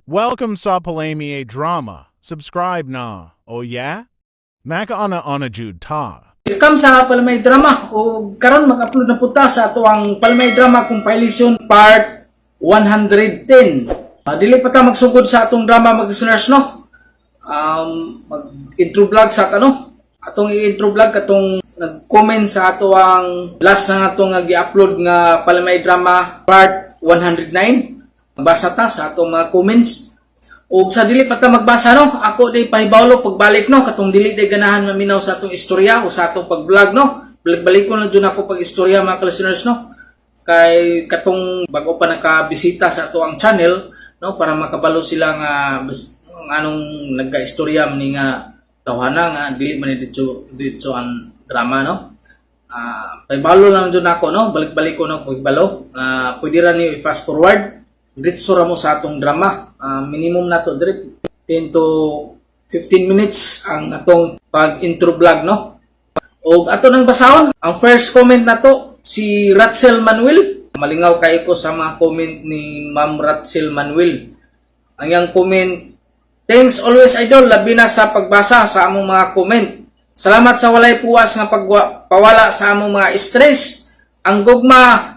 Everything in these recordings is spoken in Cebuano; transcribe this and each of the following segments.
Welcome sa Palami Drama. Subscribe na. Oh yeah? Makauna-una jud ta. Welcome sa Palamay Drama o karon mag-upload na pud ta sa atoang Palamay Drama Compilation Part 110. Dili pa ta magsugod sa atong drama, mga listeners, no. Mag-intro vlog sa ato. Atong i-intro vlog katong nag-comment sa atoang last na atong nga gi-upload nga Palamay Drama Part 109. Basa ta sa atong mga comments. Og sa dili pa ta magbasa, no, ako di pahibawlo pagbalik, no, katong dili day ganahan maminaw sa atong istorya o sa atong pag-vlog, no. Balik-balik ko na jud ako pag istorya, mga listeners, no. Kay katong bago pa nakabisita sa ato ang channel, no, para makabalo sila nga anong nagka-istorya man ni nga tawhana nga dili man ni didto didto ang drama, no. Pahibalo lang jud ako, no, balik-balik ko no pagbalo. Pwede ra niyo i-fast forward, diretso ra mo sa atong drama. Minimum na to diri 10 to 15 minutes ang atong pag-intro vlog, no. Og ato nang basahon, ang first comment na to si Ratzel Manuel. Malingaw kay ko sa mga comment ni Ma'am Ratzel Manuel. Ang iyang comment, "Thanks always, idol, labi na sa pagbasa sa among mga comment. Salamat sa walay puwas nga pagpawala sa among mga stress. Ang gugma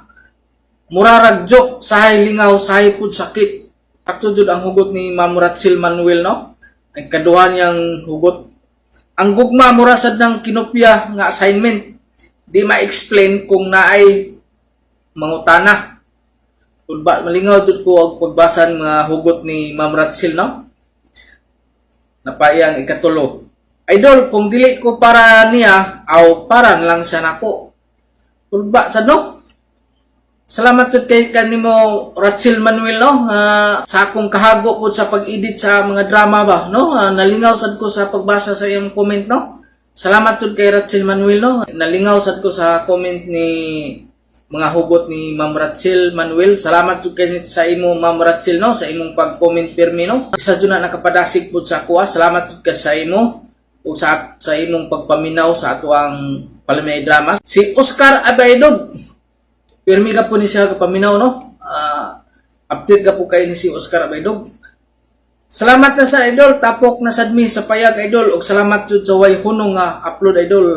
murarag joke, sahay lingaw, sahay pud sakit." Sakto jud ang hugot ni Ma'am Ratzel Manuel, no. Ang kaduha niyang hugot. "Ang gugma mura sad ng kinopya nga assignment. Di ma-explain kung naay mangutana." Ba, malingaw jud ko og pagbasa ng mga hugot ni Ma'am Ratzel, no. Napaiyang ikatulo. "Idol, kung dili ko para niya, aw para na lang siya nako." Kulba sad, no? Salamat jud kay kanimo, Ratzel Manuel, no, nga sa akong kahago pod sa pag-edit sa mga drama ba, no. Nalingaw sad ko sa pagbasa sa iyong comment, no. Salamat jud kay Ratzel Manuel, no. Nalingaw sad ko sa comment ni mga hugot ni Ma'am Ratzel Manuel. Salamat jud kay sa imo, Ma'am Ratzel, no, sa imong pag-comment pirmi, no. Isa jud na nakapadasig pud sa akoa. Salamat jud ka sa imo ug sa imong pagpaminaw sa atoang Palamay Drama. Si Oscar Abaydog. Pirmi ka po ni siya kapaminaw, no? Update ka po kayo ni si Oscar Abaydog. "Salamat na sa idol, tapok na sad mi sa payag, idol, ug salamat jud sa way hunong nga upload, idol."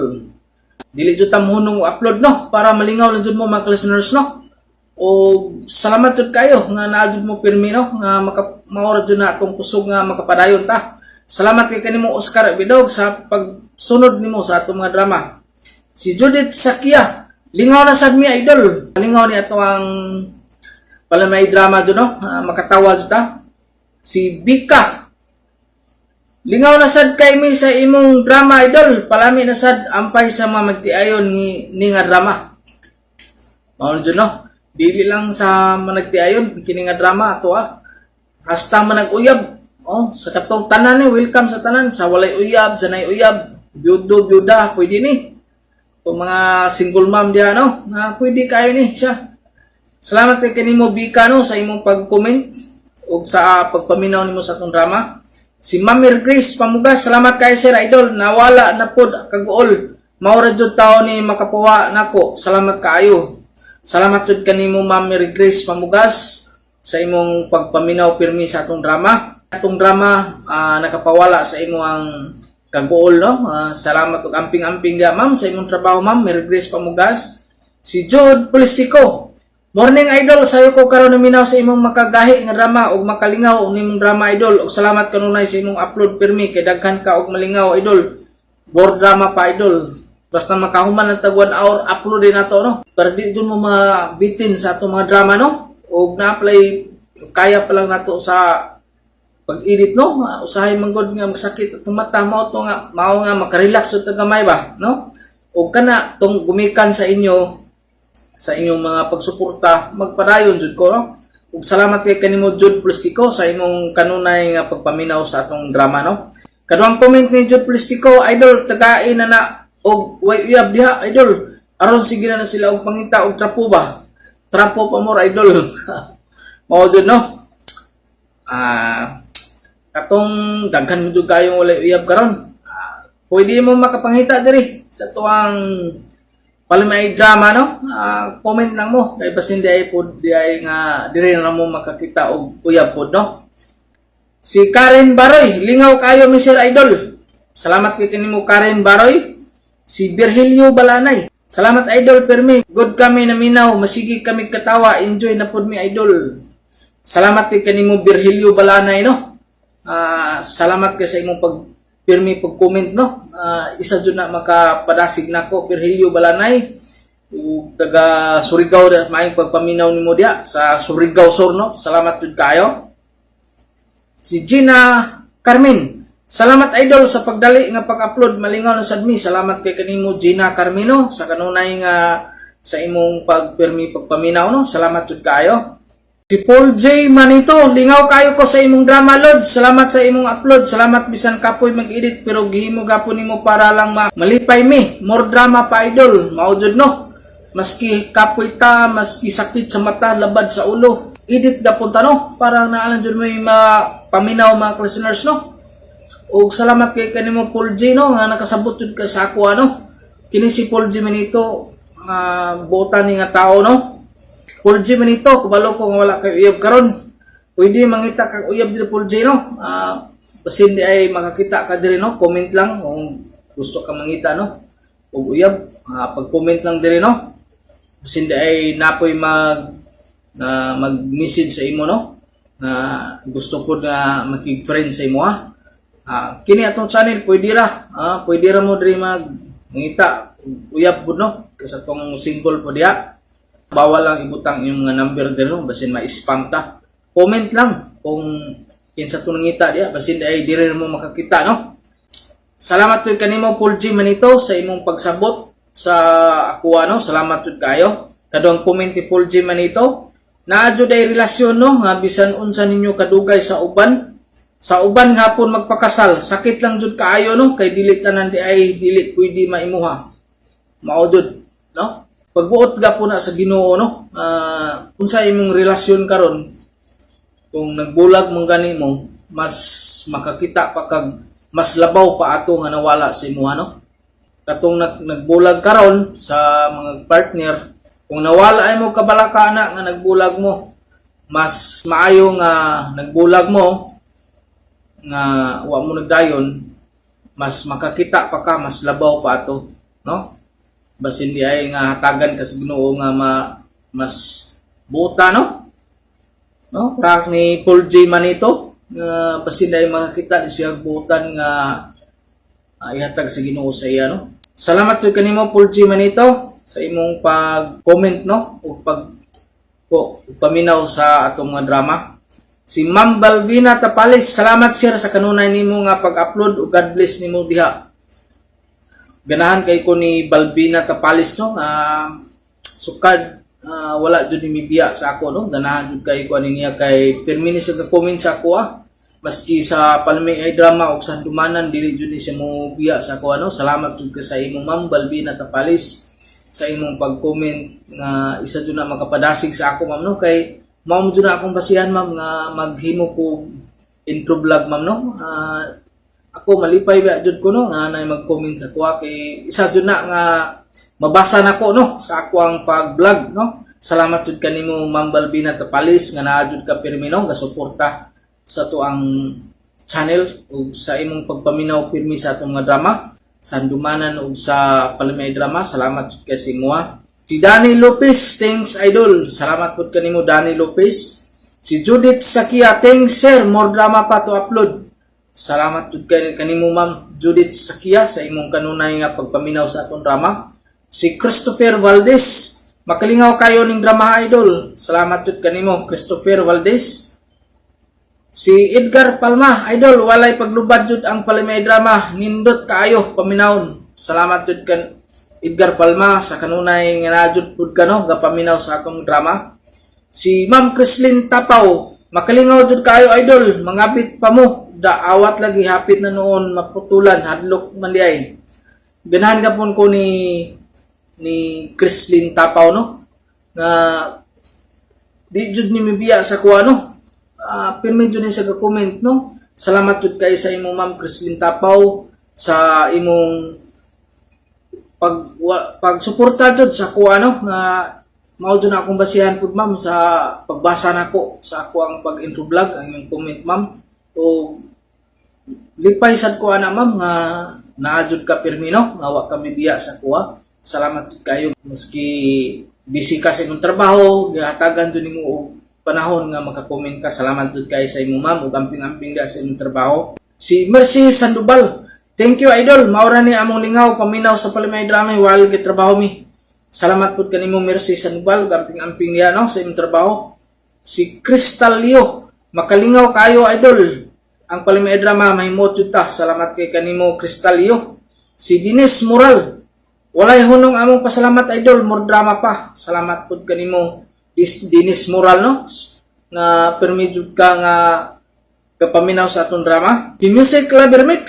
Dili jud tam hunong upload, no, para malingaw lang jud mo, mga listeners, no. O salamat jud kayo nga naa jud mo pirmi, no, nga maka maora jud na atong kusog nga makapadayon ta. Salamat kay kanimo, Oscar Abaydog, sa pagsunod nimo sa atong mga drama. Si Judith Sakia, "Lingaw na sad mi, idol." Lingaw ni ato ang Palamay Drama jud, no? Makatawa jud ta. Si Bika, "Lingaw na sad kay mi sa imong drama, idol. Palami na sad, ampay sa mga magtiayon ni nga drama." Mao jud, no? Dili lang sa managtiayon kini nga drama ato ah. Hasta manag-uyab. Oh, sa katong tanan ni, welcome sa tanan, sa walay uyab, sa nay uyab, byudo, byuda, pwede ni. Itong mga single mom diha, no, na pwede kayo ni siya. Salamat kay kanimo, Bika, no, sa imong pag-comment ug sa pagpaminaw nimo sa atong drama. Si Mamir Grace Pamugas, "Salamat kay sir, idol, nawala na pod kaguol. Mao ra jud tawo ni makapuwa nako. Salamat kaayo." Salamat jud kanimo, Mamir Grace Pamugas, sa imong pagpaminaw pirmi sa atong drama. Atong drama nakapawala sa imong kaguol, no. Salamat ug amping-amping ga, ma'am, sa imong trabaho, Ma'am Mary Grace Pamugas. Si Jude Polistico, "Morning, idol, sayo ko karon naminaw sa imong makagahi nga drama ug makalingaw nimong drama, idol, ug salamat kanunay sa imong upload pirmi kay daghan ka og malingaw, idol. Board drama pa, idol. Basta makahuman ang tag 1 hour upload din nato, no. Para di jud mo mabitin sa atong mga drama, no. Ug na-apply kaya pa lang nato sa pag-edit, no. Usahay man gud nga masakit atong mata, mao to nga mao nga makarelax sa gamay ba, no. Ug kana tong gumikan sa inyo, sa inyong mga pagsuporta, magpadayon jud ko, no. Ug salamat kay kanimo, Jude Plastiko, sa imong kanunay nga pagpaminaw sa atong drama, no. Kaduhang comment ni Jude Plastiko, "Idol, tagain na na og way uyab diha, idol. Aron sige na na sila og pangita og trapo ba. Trapo pa more, idol." Mao jud, no. Katong daghan mo jud kayong walay uyab karon. Pwede mo makapangita diri sa tuang Palimay Drama, no. Comment lang mo kay basin di ay pod di ay nga diri na mo makakita og uyab pod, no. Si Karen Baroy, "Lingaw kayo mi, Sir Idol." Salamat kay kanimo, Karen Baroy. Si Virgilio Balanay, "Salamat, Idol, permi. Good kami naminaw, masigi kami katawa, enjoy na pud mi, Idol." Salamat kay kanimo, Virgilio Balanay, no. Salamat kay sa imong pag pirmi pag-comment, no. Isa jud na makapadasig nako, Virgilio Balanay. Ug taga Surigao da, maayong pagpaminaw nimo diya sa Surigao Sur, no. Salamat jud kayo. Si Gina Carmen, "Salamat, Idol, sa pagdali nga pag-upload, malingaw na sad mi." Salamat kay kanimo, Gina Carmino, sa kanunay nga sa imong pagpirmi pagpaminaw, no. Salamat jud kaayo. Si Paul J. Manito, "Lingaw kayo ko sa imong drama, Lord. Salamat sa imong upload. Salamat bisan kapoy mag-edit pero gihimo gapon nimo para lang malipay mi. More drama pa, Idol." Mao jud, no. Maski kapoy ta, maski sakit sa mata, labad sa ulo. Edit gapon ta, no, para naalan jud may paminaw, mga listeners, no. Og salamat kay kanimo, Paul J, no, nga nakasabot jud ka sa ako, ano. Kini si Paul J Manito, buotan ni nga tao, no. Paul J Manito, kabalo ko nga wala kay uyab karon. Pwede mangita kag uyab diri, Paul J, no. Basin di ay makakita ka diri, no. Comment lang kung gusto ka mangita, no. Og uyab, pag-comment lang diri, no. Basin di ay napoy mag-message sa imo, no. Na gusto ko na makig-friend sa imo, ha. Kini atong channel pwede ra. Pwede ra mo diri mag mangita uyab pud, no. Kasi atong symbol po diha. Bawal lang ibutang yung mga number diri, no, basin ma-spam ta. Comment lang kung kinsa to nangita diya, basin ay diri mo makakita, no. Salamat pud kanimo, Paul G Manito, sa imong pagsabot sa ako, ano. Salamat pud kayo. Kaduhang comment ni Paul G Manito. Naa jud ay relasyon, no, nga bisan unsa ninyo kadugay sa uban hapon magpakasal, sakit lang jud kaayo, no, kay dili tanan di ay dili pwede maimuha. Mao jud, no. Pagbuot gapon na sa Ginoo, no. Unsa imong relasyon karon, kung nagbulag man gani mo, mas makakita pa kag mas labaw pa ato nga nawala sa imuha, no. Katong nagbulag karon sa mga partner, kung nawala ay mo kabalaka na nga nagbulag mo, mas maayo nga nagbulag mo nga wa mo nagdayon, mas makakita pa ka mas labaw pa ato, no. Basin di ay nga hatagan ka sa Ginoo nga mas buta, no, no, prak ni Paul J Manito nga basin ay makakita ni siya buutan nga ihatag sa Ginoo sa iya, no. Salamat jud kanimo, Paul J Manito, sa imong pag-comment, no, ug pag po paminaw sa atong mga drama. Si Ma'am Balbina Tapalis, "Salamat, sir, sa kanunay nimo nga pag-upload ug God bless nimo diha." Ganahan kay ko ni Balbina Tapalis, no, sukad wala jud ni mibiya sa ako, no. Ganahan jud kay ko ani niya kay pirmi ni siya comment sa ako, ah. Maski sa Palmi ay drama ug sa Dumanan, dili jud ni siya mo biya sa ako, ano. Salamat jud ka sa imong, Ma'am Balbina Tapalis, sa imong pag-comment nga isa jud na makapadasig sa ako, ma'am, no, kay mao mo jud na akong basihan, ma'am, nga maghimo ko intro vlog, ma'am, no. Ako malipay ba jud ko, no, nga nay mag-comment sa kuha kay isa jud na nga mabasa nako, no, sa ako ang pag-vlog, no. Salamat jud kanimo, Ma'am Balbina Tapalis, nga naa jud ka pirmi, no, nga suporta sa to ang channel ug sa imong pagpaminaw pirmi sa atong mga drama sa Handumanan ug sa Palmay drama. Salamat jud kay sa imoha. Si Danny Lopez, "Thanks, Idol." Salamat pud kanimo, Danny Lopez. Si Judith Sakia, "Thanks, sir, more drama pa to upload." Salamat jud kay kanimo, Ma'am Judith Sakia, sa imong kanunay nga pagpaminaw sa atong drama. Si Christopher Valdez, "Makalingaw kayo ning drama, Idol." Salamat jud kanimo, Christopher Valdez. Si Edgar Palma, "Idol, walay paglubad jud ang Palimay drama. Nindot kaayo paminawon." Salamat jud kan Edgar Palma sa kanunay nga naa jud pud ka, no, gapaminaw sa akong drama. Si Ma'am Chrislyn Tapaw, "Makalingaw jud kaayo, Idol, mangabit pa mo. Da awat lagi hapit na noon maputulan, hadlok man di ay." Ganahan gapon ko ni Chrislyn Tapaw, no, nga di jud ni mibiya sa kuha, no. Pirmi jud ni siya ga-comment, no. Salamat jud kay sa imong, Ma'am Chrislyn Tapaw, sa imong pagsuporta jud sa kuha, no, nga mao jud na akong basihan pud, ma'am, sa pagbasa nako sa ako ang pag-intro vlog, ang imong comment, ma'am. O lipay sad ko ana ma'am nga naa jud ka pirmi no, nga wa kami biya sa kuha. Salamat jud kayo maski busy ka sa imong trabaho, gihatagan jud nimo og panahon nga maka-comment ka. Salamat jud kayo sa imong ma'am ug amping-amping da sa imong trabaho. Si Mercy Sandoval, thank you idol. Maura ni among lingaw paminaw sa Palimay Drama while gitrabaho mi. Salamat pud kanimo Mercy Sandoval, ug amping-amping niya no sa imong trabaho. Si Crystal Leo, makalingaw kayo idol. Ang Palimay Drama mahimot jud ta. Salamat kay kanimo Crystal Leo. Si Dines Moral, walay hunong among pasalamat idol, more drama pa. Salamat pud kanimo Dines Moral no nga permi jud ka nga kapaminaw sa atong drama. Si Music Lover Mix,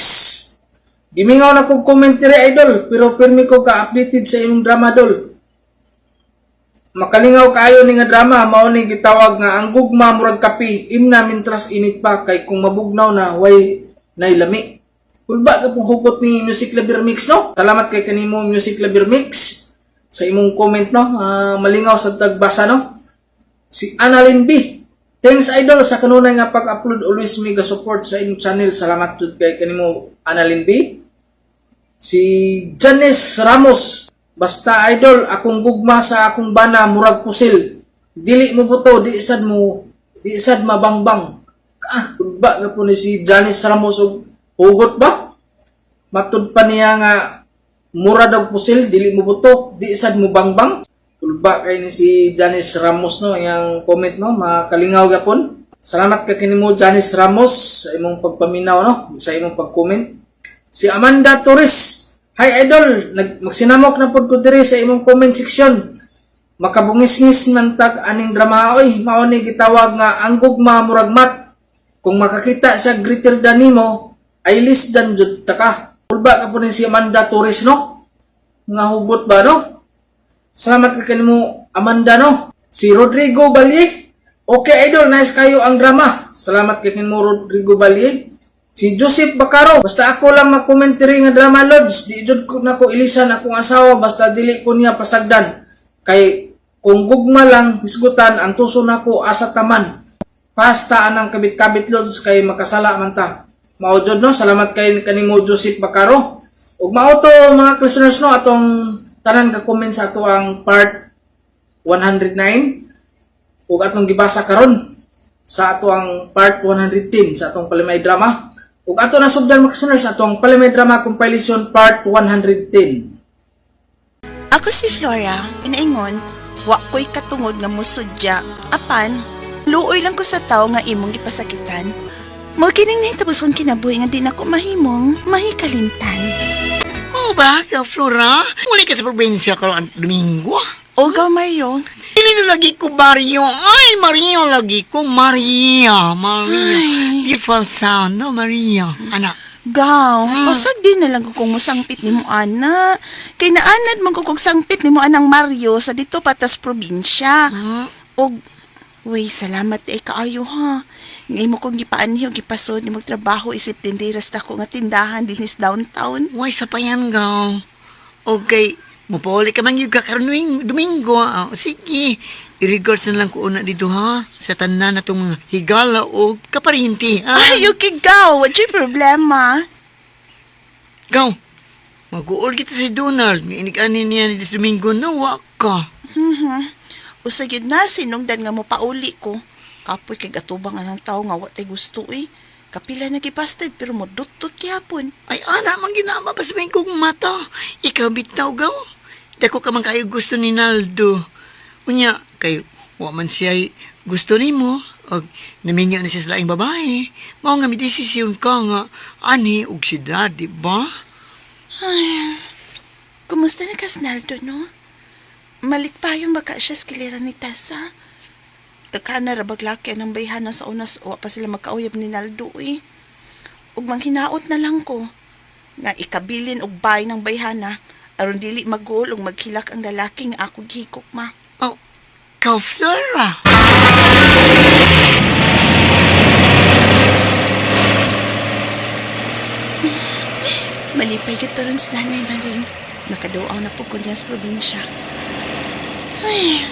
gimingaw na kog comment diri idol, pero pirmi ko ka updated sa imong drama dol. Makalingaw kaayo ni nga drama, mao ni gitawag nga ang gugma murag kape, imna mintras init pa kay kung mabugnaw na way nay lami. Kulba ka pong hugot ni Music Lover Mix no. Salamat kay kanimo Music Lover Mix sa imong comment no. Ah, malingaw sa tagbasa no. Si Annalyn B. Thanks idol sa kanunay nga pag-upload, always mega support sa imong channel. Salamat jud kay kanimo Annalyn B. Si Janice Ramos, basta idol, akong gugma sa akong bana murag pusil. Dili mo buto, di sad mabangbang. Ah, ba nga po ni si Janice Ramos og hugot ba? Matud pa niya nga mura daw pusil, dili mo buto, di sad mo bangbang. Kulba kay ni si Janice Ramos no, iyang comment no, makalingaw gapon. Salamat ka kanimo Janice Ramos sa imong pagpaminaw no, sa imong pag-comment. Si Amanda Torres, hi idol, magsinamok na pod ko diri sa imong comment section. Makabungis-ngis man tag aning drama oy, mao ni gitawag nga ang gugma murag mat. Kung makakita sa greater than nimo, ay less than jud ta ka. Kulba ka po ni si Amanda Torres no. Nga hugot ba no? Salamat ka kanimo Amanda no. Si Rodrigo Balye. Okay idol, nice kayo ang drama. Salamat kay kanimo Rodrigo Balye. Si Joseph Bacaro, basta ako lang mag-commentary nga drama lods, di jud ko nako ilisan akong asawa basta dili ko niya pasagdan. Kay kung gugma lang hisgutan ang tuso nako asa taman. Pasta anang kabit-kabit lods kay makasala man ta. Mao jud no, salamat kay kanimo Joseph Bacaro. Ug mao to mga listeners no, atong tanan ka comment sa ato ang part 109 ug atong gibasa karon sa ato ang part 110 sa atong Palimay Drama. Ug ato na sugdan mga listeners atong Palimay Drama compilation part 110. Ako si Flora, inaingon, wa ko'y katungod nga musudya. Apan, luoy lang ko sa tao nga imong gipasakitan. Mao kining nahitabo sa akong kinabuhi nga di nako mahimong mahikalimtan. Oo ba, ka Flora? Muli ka sa probinsya karon Domingo. O gaw Mario, Dili na lagi ko baryo. Ay, Maria lagi ko. Maria, Maria. Ay. Beautiful sound, no, Maria? Anak. Gaw, pasag di na lang ko kung musangpit nimo ana. Kay naanad man ko kog sangpit nimo anang Mario sa dito patas probinsya. Og wey, salamat eh kaayo ha. Nga imo kong gipaanhi og gipasod ni magtrabaho isip tindiras ta ko nga tindahan dinhis downtown. Way, sa payan, gaw. Okay, mupauli ka man yung kakaroon Domingo. Ah, sige, i-regards na lang ko una dito, ha? Sa tanan na itong mga higala o kaparinti, ha? Ay, okay gaw, wa jud problema. Gaw, mag-uol kita si Donald. May inig-ani niya ni Domingo, no, wa ka. Usa gyud na sinungdan nga mopauli ko. Kapoy kay gatubang anang tawo nga wa tay gusto eh. Kapila na gibasted pero moduttot gyapon. Ay, ana, man ginama pa sa kong mata. Ikaw bitaw, gaw. Dako ka man kayo gusto ni Naldo. Unya, kay wa man siya gusto nimo. Og naminyo na siya sa laing babae. Mao nga may desisyon ka nga ani og si daddy ba? Kumusta na ka, Snaldo, no? Malikpayon baka siya sa kiliran ni Tessa. Taka na rabag laki ang bayhana sa unas wa pa sila magkauyab ni Naldo eh. Ug manghinaot na lang ko nga ikabilin og bay ng bayhana aron dili magol ug maghilak ang lalaki nga ako gihikok ma. Oh, kaw Flora. Malipay ka ron sa Nanay Maring. Nakaduaw na po ko niya sa probinsya. Ay,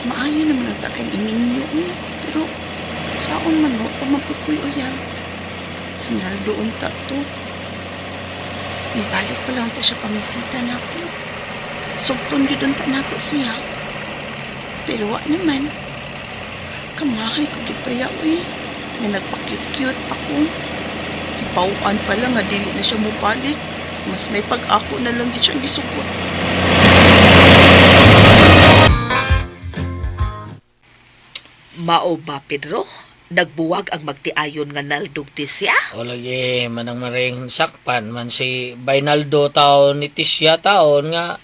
maayo naman ang takang iminyo eh. Pero, saon man no, pamapot ko'y uyab. Sinaldo unta to. Nibalik pa lang ta siya pamisita nako. Sugton gyud unta nako siya. Pero wa naman. Kamahay ko gyud paya uy. Nga nagpa-cute-cute pa ko. Kipaw-an pala nga dili na siya mobalik. Mas may pag-ako na lang gyud siyang gisugot. Mao ba, Pedro? Nagbuwag ang magtiayon nga naldog ti siya? O lagi, manang maring sakpan man si Bainaldo taon ni Tisya taon nga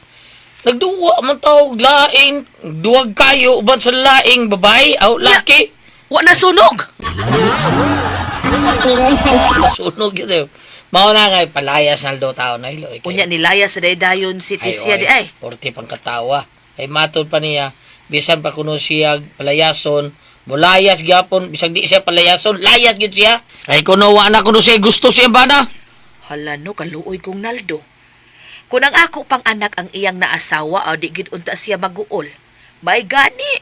nagduwa man tawag laing duwag kayo uban sa laing babae aw laki. Wa na sunog! Sunog yun eh. Mao na nga palayas naldo taon na ilo. Unya nilaya sa daydayon si Tisya di ay. Porti pang katawa. Ay matod pa niya, bisan pa kuno siya palayason, mulayas gyapon, bisag di siya palayason, layas gyud siya. Ay kuno wa na kuno siya gusto siya bana. Hala no, kaluoy kong naldo. Kung ang ako pang anak ang iyang naasawa, o di gid unta siya maguol. May gani.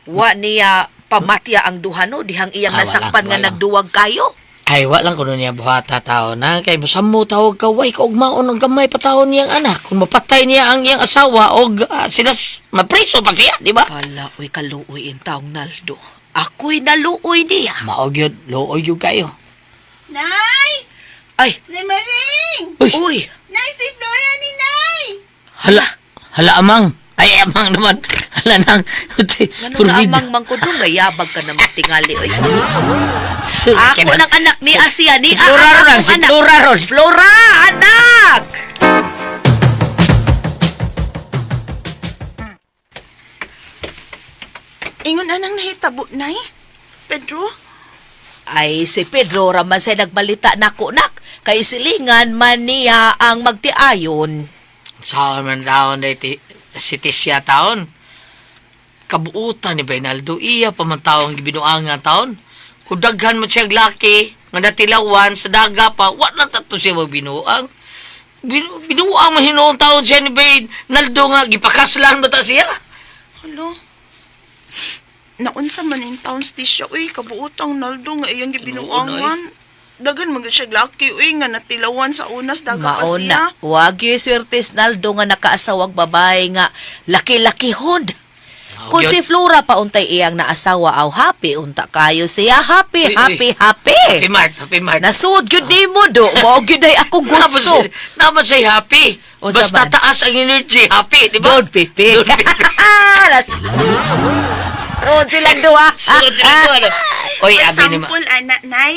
Wa niya pamatya ang duha no, dihang iyang Ah, nasakpan wala, nga wala. nagduwag kayo. Ay, wa lang kuno niya buhata tao na kay musamo tawag ka way kaugmaon og gamay pa taon niyang anak. Kung mapatay niya ang iyang asawa og sila mapriso pa siya, di ba? Hala, uy, kaluoy in taong naldo. Ako'y naluoy niya. Mao gyud, luoy gyud kayo. Nay! Ay, Nay Maring! Uy, uy, Nay, si Flora ni Nay! hala, hala amang. Ay, amang naman. Hala nang. Ngano na amang mangkudong gayabag ka na magtingali oy. Ako ng anak ni Asia ni Si Flora ang ron, akong si anak. Flora ron. Flora, anak! Ingon anang nahitabo, Nay. Pedro, Ay, si Pedro raman say nagbalita nako nak. Kay silingan man niya ang magtiayon. Saan man taon na iti, si Tisya taon. Kabuutan ni Bernaldo, iya pa man taong gibinuang nga taon. Kung daghan man siya laki, nga natilawan sa daga pa, wala tato siya magbinuang. Binuang man hinuong taon siya ni Bernaldo nga, gipakaslan ba ta siya? Hala. Naunsa man in town siya, uy, kabuotang naldo nga iyang gibinuangan. Dagan man gyud siya laki, uy, nga natilawan sa unas daga pa siya. Mauna, wag yung swerte Naldo nga nakaasawag babae nga laki-lakihon. Kung yun. si Flora pa untay iyang naasawa aw happy unta kayo siya happy Uy, uy. happy happy. Happy Mart, Happy Mart. Nasuod gyud nimo do, mao gyud ay akong gusto. Naman siya happy. Unsa Basta man? taas ang energy, happy, di ba? Don't pipi. Don't pipi. Suod silang duha. Sunod sila ko, ano? Oy, abi ni ma. Sample, anak, Nay.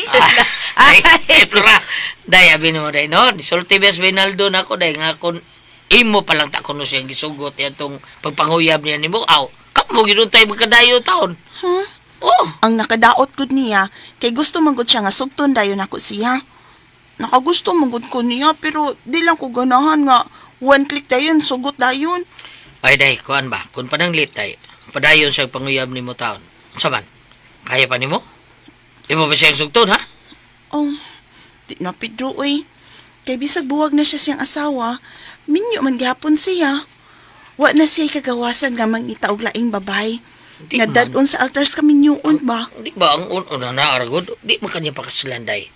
Ay, ay, Flora. Day, abi ni mo, day, no? Nisulti bes Binaldo na ako, day, nga kun imo pa lang ta kuno siyang gisugot itong pagpanguyab niya nimo. Aw, kamo gid tayo magkadayo taon. Huh? Oh, Ang nakadaot gud niya, kay gusto man gud siya nga sugton dayon ako siya. Nakagusto man gud ko niya, pero di lang ko ganahan nga one click dayon, sugot dayon. ay day, kuan ba? Kun pananglit day, padayon siya panguyab nimo taon. Unsa man? Kaya pa nimo? Imo ba siyang sugton, ha? Oh, di na Pedro, uy. Kay bisag buwag na siya siyang asawa, minyo man gihapon siya. Wa na siya kagawasan nga mangita og laing babay. Di Nga man. dad-on sa altars kami nyuon ba? Di ba ang una na argod? Di man kanya pakaslan day.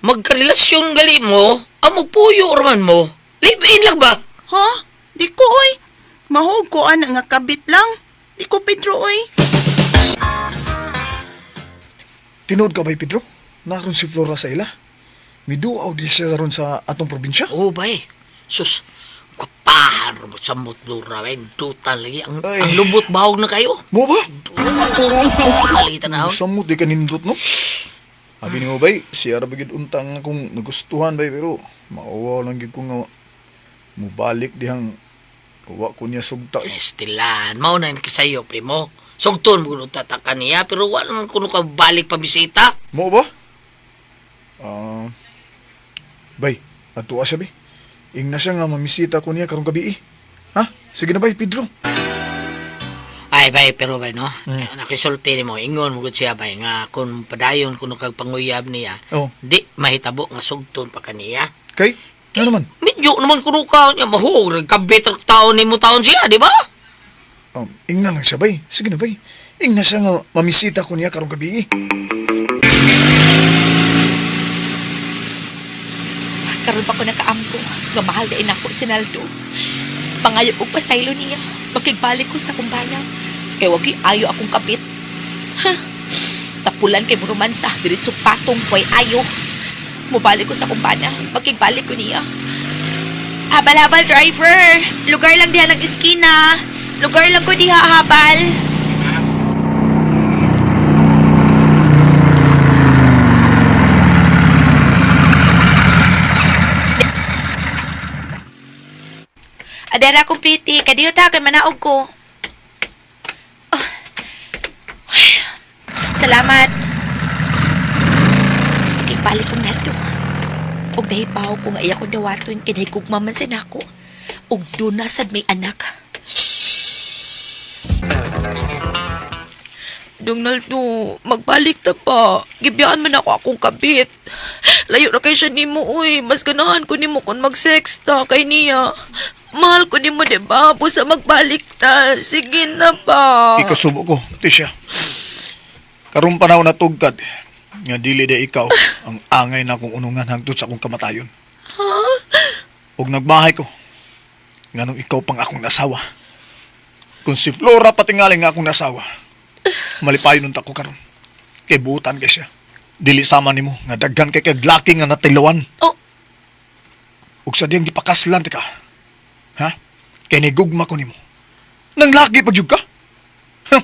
Magkarelasyon gali mo, ang magpuyo raman mo. Live-in lang ba? Ha? Di ko, oy. Mahog ko ana nga kabit lang. Di ko Pedro, oy. Tinuod ka ba'y Pedro? Naroon si Flora sa ila. Miduaw di siya ron sa atong probinsya. Oo ba eh. Sus, kapahan mo sa mutlura ba eh. Dutan lagi. Ang, Ay. ang lubot bahog na kayo. Mo ba? Dutan lagi tanaw. Samot di ka nindot no? Abi ni mo bay, siya ra ba gyud unta nga kung nagustuhan bay pero mauwaw lang gyud ko nga mubalik dihang wa ko niya sugta. Eh. Estilan, mao na kasayo, primo. Sugton mo kuno tataka niya, pero wala man kuno ka balik pa bisita. Mo ba? Ah, bay, natuwa siya bay. Ingna siya nga mamisita ko niya karong gabi eh. Ha? Sige na bay, Pedro. Ay, bay, pero bay, no? Nakisulti nimo, ingon mo gud siya, bay, nga kung padayon kuno kag panguyab niya, Oh. di mahitabo nga sugton pa kaniya. Kay, ano naman? Medyo naman kuno ka niya, mahog, kabit taon nimo taon siya, di ba? Ingna lang siya bay. Sige na bay. Ingna siya nga mamisita ko niya karong gabi eh. Karon pa ko nakaamgo nga mahal di nako si Naldo. Pangayo kog pasaylo niya. Makigbalik ko sa kumbana. Kay wagi ayo akong kapit. Ha. Tapulan kay romansa, diretso patong koy ayo. Mubalik ko sa kumbana, makigbalik ko niya. Habal-habal driver. Lugar lang diha ng iskina. Lugar lang ko diha habal. Adera akong piti, kadiyo ta kay manaog ko. Oh. Ay, salamat. Pakigbalik kong Naldo. Og nahibaw ko nga iya kong dawaton kay nahigugma man sa nako. Og doon na sad may anak. Dong Naldo, magbalik ta pa. Gibiyaan man ako akong kabit. Layo ra kay siya nimo, uy. Mas ganahan ko nimo kung mag-sex ta kay niya. Mahal ko nimo, di ba? Busa magbalik ta. Sige na pa. Ikasubo ko, Tisha. Karong panahon na tugkad, nga dili de ikaw ang angay na akong unungan hangtod sa akong kamatayon. Ug nagmahay ko, nganong ikaw pang akong nasawa. Kung si Flora patingali nga akong nasawa, malipayon unta ko karon. Kay buutan kay siya. Dili sama nimo nga daghan kay kag laki nga natilawan. Oh. Ug sa diyang gipakaslan ti ka. Ha? Kay nigugma ko nimo. Nang laki pag jud ka. Ha?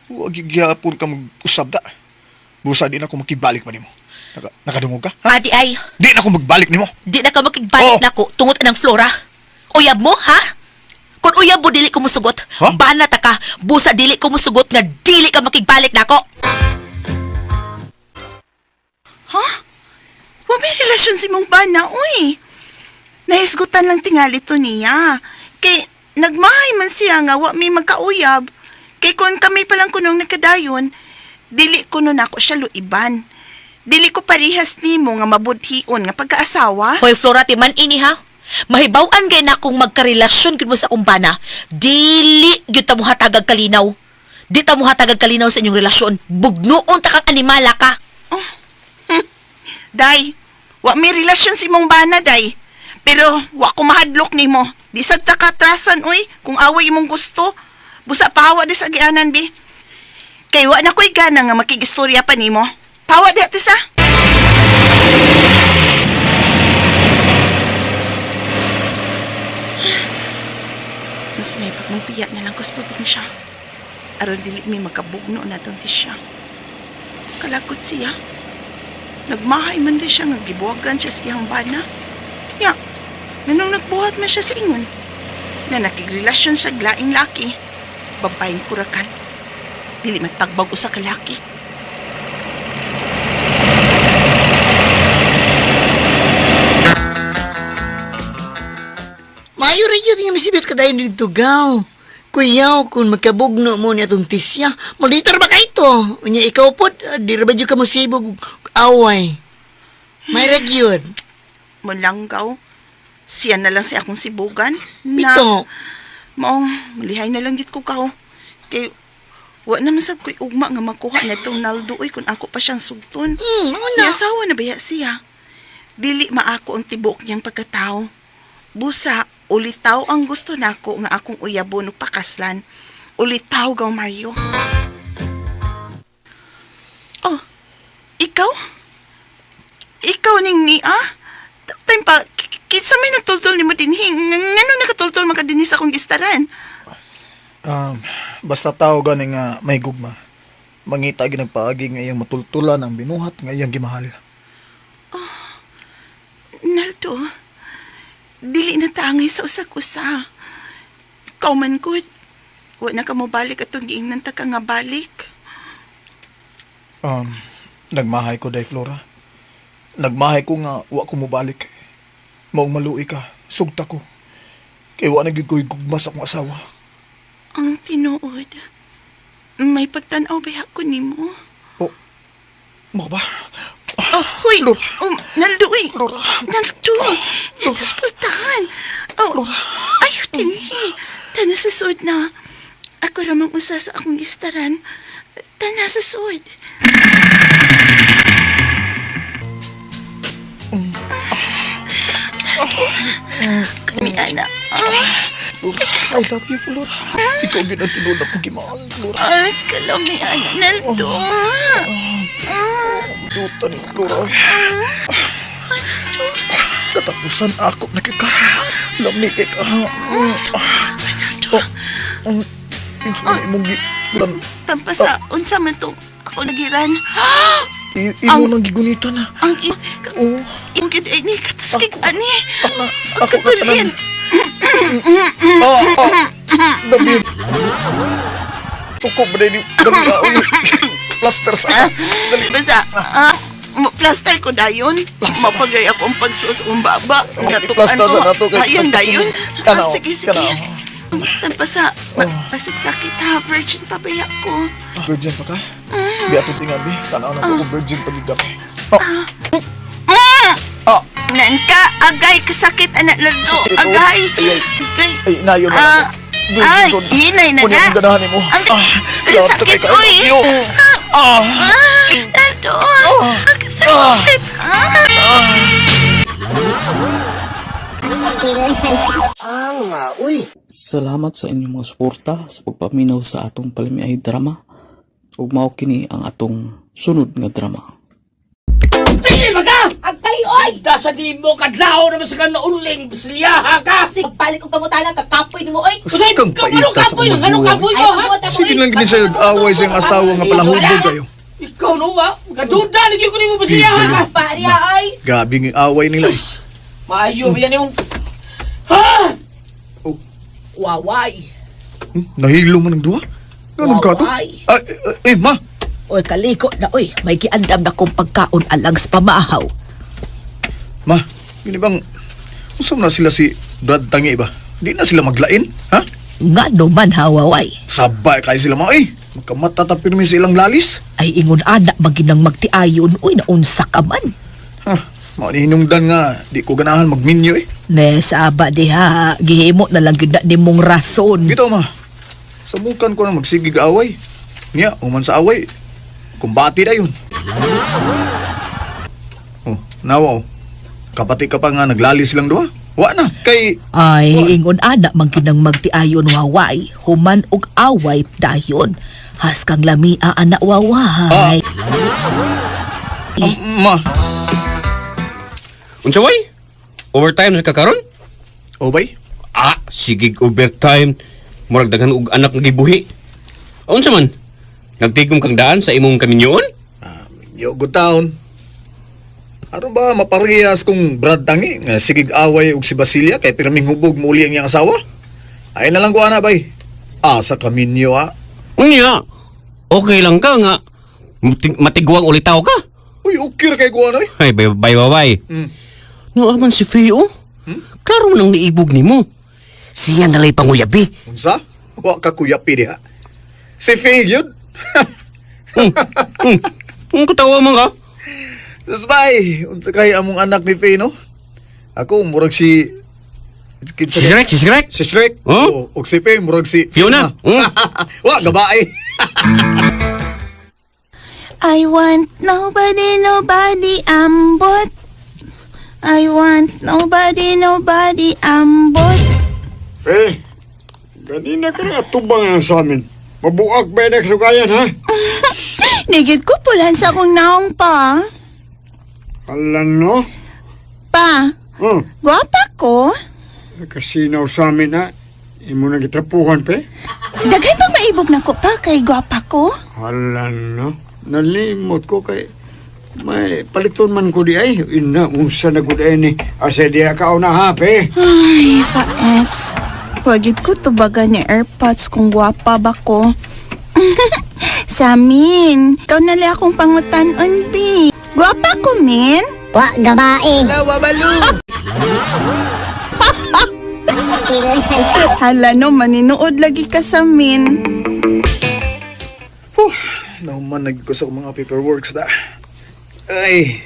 Huwag gyapon ka mag-usab da. Busa di na ako makibalik pa nimo. Nakadungog ka? Ha? Adi ay, Di na ako magbalik nimo. di na ka makigbalik Oo. nako tungod anang Flora. Uyab mo, ha? Kung uyab mo, dili ko musugot. Ha? Bana ta ka, busa dili ko musugot nga dili ka makigbalik nako. Ha? Wa may relasyon si mong bana, uy. Nahisgutan lang tingali to niya. Kay nagmahay man siya nga wa may magkauyab. Kay kung kami pa lang kunong nagkadayon, dili ko nun ako siya luiban. Dili ko parihas nimo nga mabudhion nga pagkaasawa. Hoy Flora, ti man ini ha. Mahibaw-an kay na kung magkarelasyon gid mo sa kumbana, dili gyud ta mo hatagag kalinaw. Di ta mo hatagag kalinaw sa inyong relasyon. Bugnuon ta kang animala ka. Day, wa may relasyon si mong bana, day. Pero wa ko mahadlok nimo. Di sad ta katrasan, uy, kung away imong gusto. Busa pahawa di sa gianan, bi. Kay wa na ko'y gana nga makigistorya pa nimo. Pahawa di atis, ah. Mas may pagmubiya na lang ko sa probinsya. Aron dili mi magkabugno na ti siya. Kalagot siya. Nagmahay man din siya nga gibuwagan siya sa iyang bana. Ya, nganong nagbuhat man siya sa ingon. Na nakigrelasyon siya glaing laki. Babaeng kurakan. Dili matagbag usa ka laki. Maayo rin yun nga misibit ka dayon dito, gaw. Kuyaw, kung magkabugno mo ni atong tisya, malitar ba ka ito? Unya, ikaw po, di ra ba dyan ka musibog away? May ragyod. Mulanggaw. Siya na lang sa akong sibugan. Na, Bito. Maong, mulihay na lang gid ko kaw. Kay, wa naman sab ko'y ugma nga makuha na itong Naldo oy kung ako pa siyang sugton. Una. Ni asawa na baya siya. Dili maako ang tibok niyang pagkatao. Busa, ulitaw ang gusto nako nga akong uyabon ug pakaslan. Ulitaw gaw Mario. Oh, ikaw? Ikaw ning ni ah? Time pa, kinsa may nagtultol nimo dinhi? Ngano nakatultol man ka dinhi sa akong gistaran? Basta tao gani nga may gugma. Mangita ginagpaagi nga iyang matultulan ang binuhat nga iyang gimahal. Naldo, dili na tangay sa usag-usa. Ikaw man good. Wa na ka mo balik atong giingnan ta ka nga balik. Nagmahay ko day Flora. Nagmahay ko nga wa ko mobalik. Maong maluoy ka, sugta ko. Kay wa na gyud ko'y gugma sa akong asawa. Ang tinuod. May pagtan-aw ba ko nimo? Oh, mo ba? Oh, huy! Flora. Oh, Naldo, uy! Flora. Naldo! Naspultahan! Oh, ayaw tinhi. Tana sa suod na. Ako ramang usa sa akong istaran. Tana sa suod. Kami, anak. Ah, I love you, Flora. Ikaw gyud ang tinuod akong gimahal, Flora. ay, kalami, anak. Naldo. Duta ni Flora. Katapusan ako na kika. Lami kay ka. Oh, Insa man imong gi- Tampasa, unsa man to ako nagiran. Imo nang gigunitan na. Ang Oh, imong gid ay ni katuskig ani. ako na, Ang ako na katulin. tanan. Ah, ah. David. Tuko ba ni dali ah, uy. Plaster sa Dali. Basta, plaster ko dayon. Mapagay ako ang pagsuot sa akong baba. Natukan Plaster ko. sa nato kay- Ayan, dayon. Kana, Ah, sige, sige. kana. Tampasa, masagsakit ha. Virgin pa ba ko? Virgin pa ka? Biatong tingabi. Tanaw na ko kung virgin pagigabi. Oh. Ah, Nan ka, agay, kasakit, anak lalo. Sakit, oh. Agay. Ay, ay. Agay. Ay, nayon na Ah, ako. Virgin ay, ko. hinay na Kunin na. ang ganahan nimo. Ang Ah, sakit, kay- I uy. love you. Ah. Ah, Naldo. Ah, kasakit. Ah. Salamat sa inyong mga suporta sa pagpaminaw sa atong palamiay drama ug mao kini ang atong sunod nga drama. Sige ba ka? Agtay oy! Dasa di mo kadlaw naman sa kanang uling siliyaha ka! Sige, palit og pangutana kakapoy nimo oy. Usay, Kang ikaw ano paita sa kapoy? akong Ano magulang. kapoy ko ha? Sige lang gini siya away sa iyang asawa nga palahubog kayo. Ikaw no ba? Kaduda lagi ko nimo basiliyaha ka! Pariya oy. Gabi ng away nila. eh. Maayo ba yan yung... Ha? Waway. Nahilo man ang duha. Ganun ka to? Waway. Ay, eh, ma. Oy, kaliko na oy. May giandam na kong pagkaon alang sa pamahaw. Ma, gini bang usam na sila si Brad Tangi ba? Di na sila maglain, ha? Nga no man ha, waway. Sabay kayo sila ma, eh. Magkamata ta pirmi sa ilang lalis. Ay ingon ana maginang magtiayon oy naunsa ka man. Ha, mao ni hinungdan nga di ko ganahan magminyo eh. Ne saba diha gihimo na lang gyud na nimong rason. Bitaw ma. Samukan ko na magsigig away. Niya, uman sa away. Kumbati na yun. Oh, nawa oh. Kapati ka pa nga naglalis silang duha. Wa na, kay Ay ingon ana maginang magtiayon waway. Human og away dayon. Haskang lamia ana waway. Ma. Unsa way? Overtime sa kakaron? Oh, bay. Ah, sige overtime. Murag daghan og anak nga gibuhi. Unsa man? Nagtigom kang daan sa imong kaminyoon? Yo, good town. Aron ba maparehas kung Brad Tangi nga sigig away og si Basilia kay pirming hubog muuli ang iyang asawa? Ay na lang ko ana bay. Ah, sa kaminyo ah. Unya. Okay lang ka nga. Matigwang ulitaw ka. Uy, okay ra kay ko ano eh. Ay, bay bay bay. bay. No aman si Feo. Klaro man ang niibog nimo. Siya nalay panguyabi. Unsa? Wa ka kuyapi diha. Si Faye yun. Ang katawa man ka. Sus bay, unsa kay among anak ni Faye no? Ako murag si Si Shrek, si Shrek. Si Shrek. Huh? Oh, og si Faye murag si Fiona. Hmm? Wa gabae. I want nobody, nobody ambot. I want nobody, nobody ambot. Eh, ganina ka na atubang na sa amin. Mabuak ba yung sukayan, ha? Nigid ko pulan sa akong naong pa. Alam, no? Pa, Oh, gwapa ko. kasinaw sa amin, ha? Imo na gitrapuhan, pe? Daghan pang maibog na ko pa kay gwapa ko. Hala, no? Nalimot ko kay... May paliton man ko di ay. Ina, unsa na gud ay ni. Asa diya ka una, ha, pe? Ay, faets. Pagid ko tubagan ni AirPods kung gwapa ba ko. Samin, ikaw nali akong pangutan-on, bi. Gwapa ko, min? Wa gabae. Hala no, maninuod lagi ka sa min. Huh, nahuman nag ko sa mga paperworks da. Ay,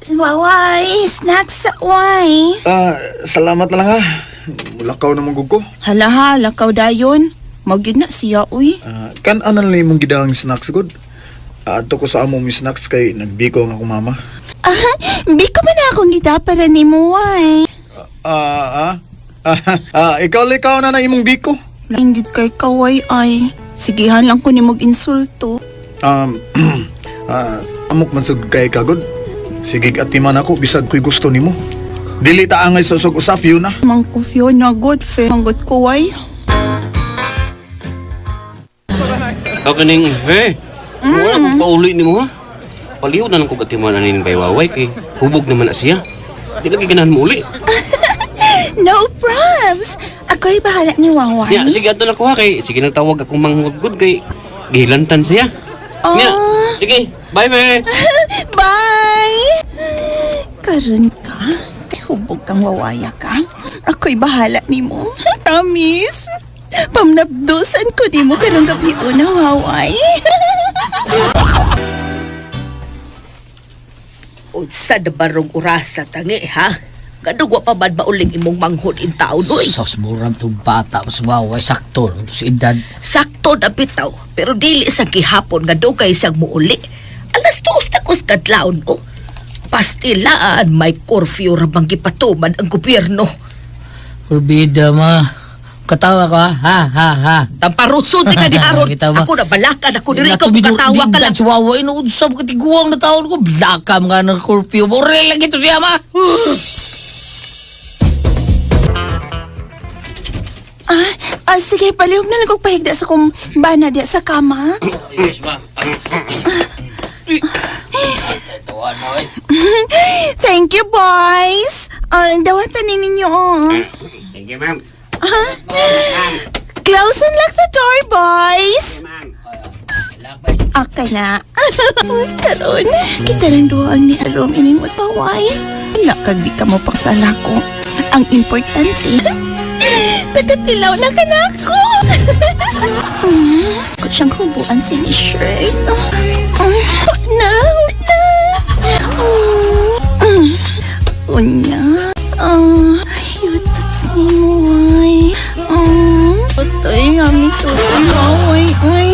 Waway, snacks sa way. ah, salamat na lang ha. Mulakaw na mong ko. Hala ha, lakaw dayon. Magyud na siya, uy. Ah, kan anan lang imong gidang snacks good. Aadto ko sa among Miss Nax kay nagbiko ang akong mama. Ah, biko man na akong gita para nimo ay. Ah, ah. Ah, ikaw na na imong biko. Ingit kay kaway ay. Sigihan lang ko nimog insulto. Um, amok man sad kay kagod. Sige atiman ako bisag ko'y gusto nimo. Dili ta angay sa usag usaf yun na. Mang ko Fiona good fe. Manggot ko ay. Okay ning, hey. Wala kong pauli nimo ha. Palihog na lang kog atiman ani ning baywaway kay hubog naman na siya. Di lagi ganahan mo uli. No probs. Ako rin bahala ni Waway. Ya, sige adto na ko ha kay sige nang tawag akong manghugod kay gihilantan siya. Oh. Nya, sige, bye bye. Bye! Karon ka, kay hubog kang wawaya ka. Ako'y bahala nimo. Promise. Pamnabdusan ko nimo karong gabi una, waway. Unsa na barong orasa tangi ha? Gadugwa pa man mauling imong manghod in taon oy. Sos muram tong bata mas waway sakto lang to sa edad. Sakto na bitaw, pero dili sa gihapon nga dugay siyang muuli. 2:00 na kus kadlawon ko. Pastilaan may curfew ra bang gipatuman ang gobyerno. Kurbida ma. Katawa ko ha ha ha ha. Tamparuso di ka ni Aron. Kita ba? Ako na balakan ako diri ikaw katawa ka lang. Sa waway no usab katiguang na taon ko blakam nga ng curfew. Borel lang ito siya ma. Ah, sige, palihog na lang kong pahigda sa kong bana diya sa kama. Yes ma. Tuwan mo eh. Thank you, boys. Dawatan ni ninyo, oh. Thank you, ma'am. Close and lock the door, boys. Okay na. Uy, karon. Kita lang duha ang ni Arom ining mutaway. Wala kag di ka mo pagsala ko. Ang importante, nakatilaw na ka na ako. Ko siyang hubuan sa iyang shirt. Na, na. Unya. Ah, yutots ni mo, ay. Tutoy, ami, tutoy, baway, ay.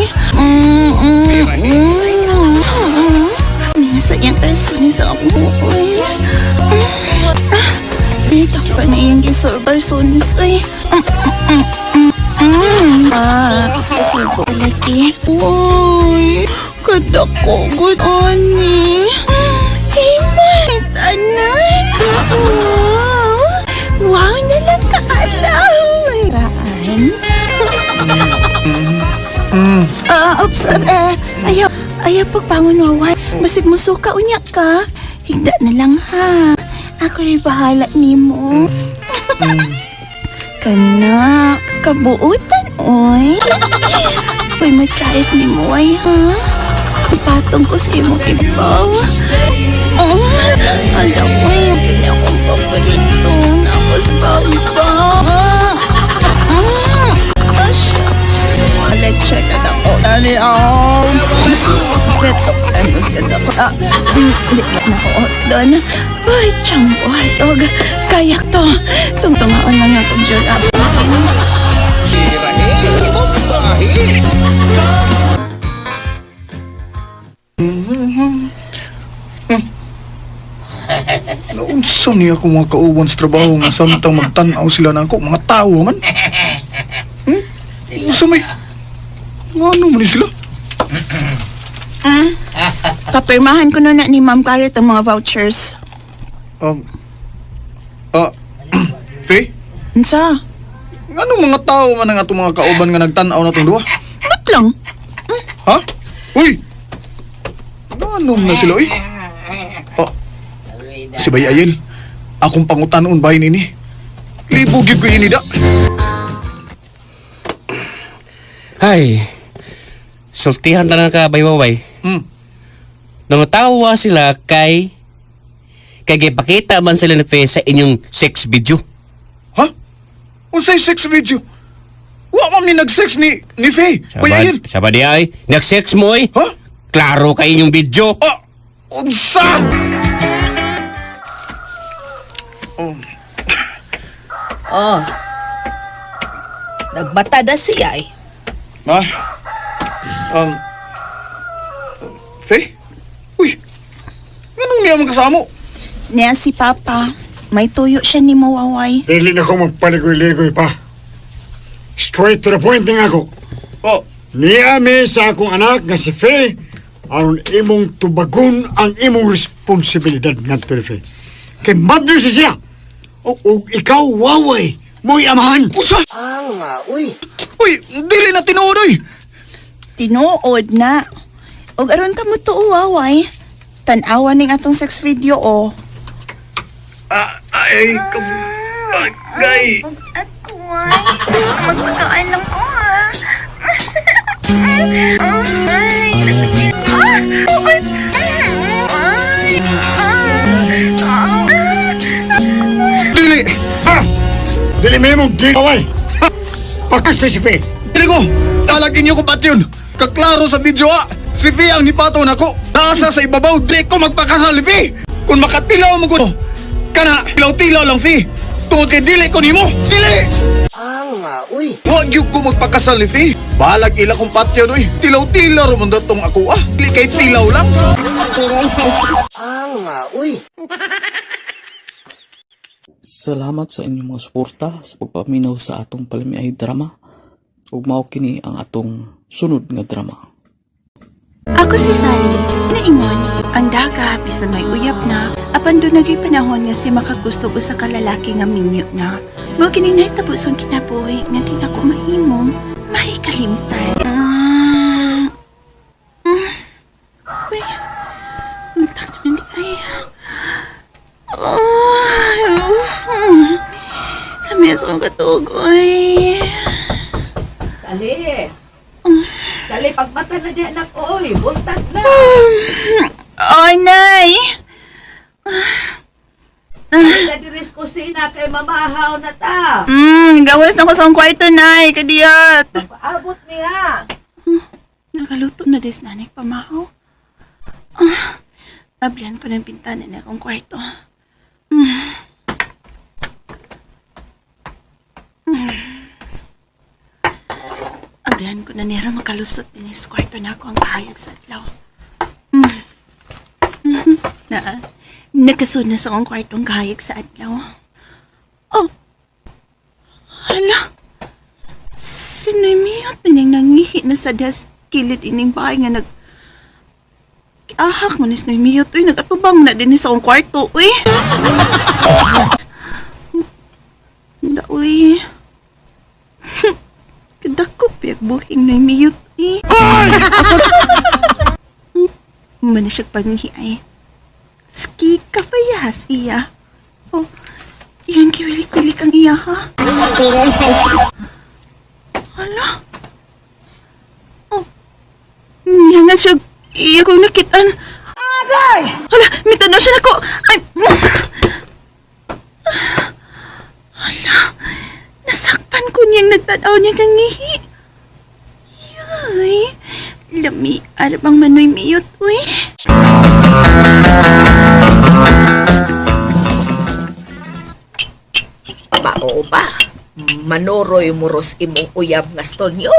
Nasa iyang arsones sa ako, ay. Ito pa na iyang gisorbarsones, ay. Ah, lagi. Uy, kadako, good ani. Himay, tanan. Wow, wow na lang kaalaw. Raan. Ah, oops, ayaw, ayaw pagbangon, waway. Basig mo suka, unya ka. Higda na lang, ha. Ako rin bahala nimo. Kana, kabuutan, oy. Uy, mag-drive ni mo, ay, ha? Ipatong ko sa imong ibaw. Oh, alam ko yung kanya akong paborito. Ako sa baba. Ash. Leche ka na ko. Dali, oh. Beto, ay, mas ganda ko. Ah, Hindi ka na ko. Doon. Ay, chambo, hotdog. Kayak to. Tungtungaon lang ako, Jol. Naunsa niya ako mga kauban sa trabaho nga samtang magtan-aw sila na ako, mga tao man. Unsa may? Ngano man ni sila? Papirmahan ko na na ni Ma'am Garrett ang mga vouchers. Faye, Unsa? ngano mga tao man ang atong mga kauban nga nagtan-aw na tong duha? Ba't lang? Ha? Uy! Ngano man na sila, uy? Oh, si Bay Ayel, akong pangutanon bahin ini. Libo gyud ko ini da. Ay. Sultihan na lang ka baywaway. Nangatawa sila kay gipakita man sila ni Faye sa inyong sex video. Ha? Unsay sex video? Wa man ni nag-sex ni Faye. Bay Ayel. Sabad di ay, nag-sex mo ay. Ha? Klaro kay inyong video. Ah, unsa? Oh. Nagbata na siya eh. Ma? Faye? Fe? Uy! Nganong niya man kasamo? Niya si Papa. May tuyo siya ni mo, Waway. Dili na ko magpaligoy-ligoy pa. Straight to the point nga ako. Oh. Niya mi sa akong anak nga si Faye, aron imong tubagon ang imong responsibilidad ngadto ni Faye. Kay madlo si siya. O, ug ikaw waway, mo'y amahan. Usa? Uy. Uy, dili na tinuod oy. Tinuod na. Og aron ka mo tuo, Waway. Tan-awa ning atong sex video, oh. Ah, ay, ay. Ako, ay. Magpakaan lang ko, ah. Ay. Ah! Ay. Ah! Dili! Ha! Dili may mong gaway. Ha! Pakas na si Faye. Dili ko! Talagin niyo ko pat yun! Kaklaro sa video ah! Si V ang nipato nako! Nasa sa ibabaw, di ko magpakasal, V! Kung makatilaw mo ko, kana, tilaw-tilaw lang, V! Tungod kay dili ko nimo! Dili! Uy. Wag yun ko magpakasal ni V! Balag ila kong patyon, uy! Tilaw-tilaw ramon datong ako ah! Dili kay tilaw lang! Uy. Salamat sa inyong mga suporta sa pagpaminaw sa atong palamiay drama. Ug mao kini ang atong sunod nga drama. Ako si Sally, naingon, ang daga, bisan may uyab na, apan doon naging panahon nga si makagusto ko sa kalalaki nga minyo na. Mao kini nahitabo sa kinabuhi nga di nako mahimong mahikalimtan. Ah. Uy, untak naman di ay. Oh, Kami sa akong katuog, oy. Sali. Sali, pagmata na di anak, oy. Buntag na. Oh, nay! Sali na diris kusina kay mamahaw na ta. Gawas na ko sa akong kwarto, nay. Kadiyot. Paabot niya. Nakaluto na des nanay pamahaw. Ah, ablihan ko ng bintana na akong kwarto. Ablihan ko na nira makalusot din sa kwarto na ako ang kahayag sa adlaw. Mm. Mm. Na, nakasunod na sa akong kwarto ang kahayag sa adlaw. Oh, hala. Sinimiyot nining nangihi na sa das kilid ining bahay nga nag... Ahak mo ni Sinimiyot, uy, nag-atubang na din sa akong kwarto, uy. Da, uy. Kadako piyag buhing na miyot, uy. Mana siya pangihi ay. Ski kapayas iya. Oh, iyan kiwilik-wilik ang iya, ha? Hala? Oh, niya nga siya, iya kong nakitaan. Agay! Hala, mitanaw siya nako. Ay, Hala, nasakpan ko niyang nagtanaw niya kang ngihi. Yay, lami, arabang manoy miyot, uy. Mao ba? Manoroy muros imong uyab nga stonyo.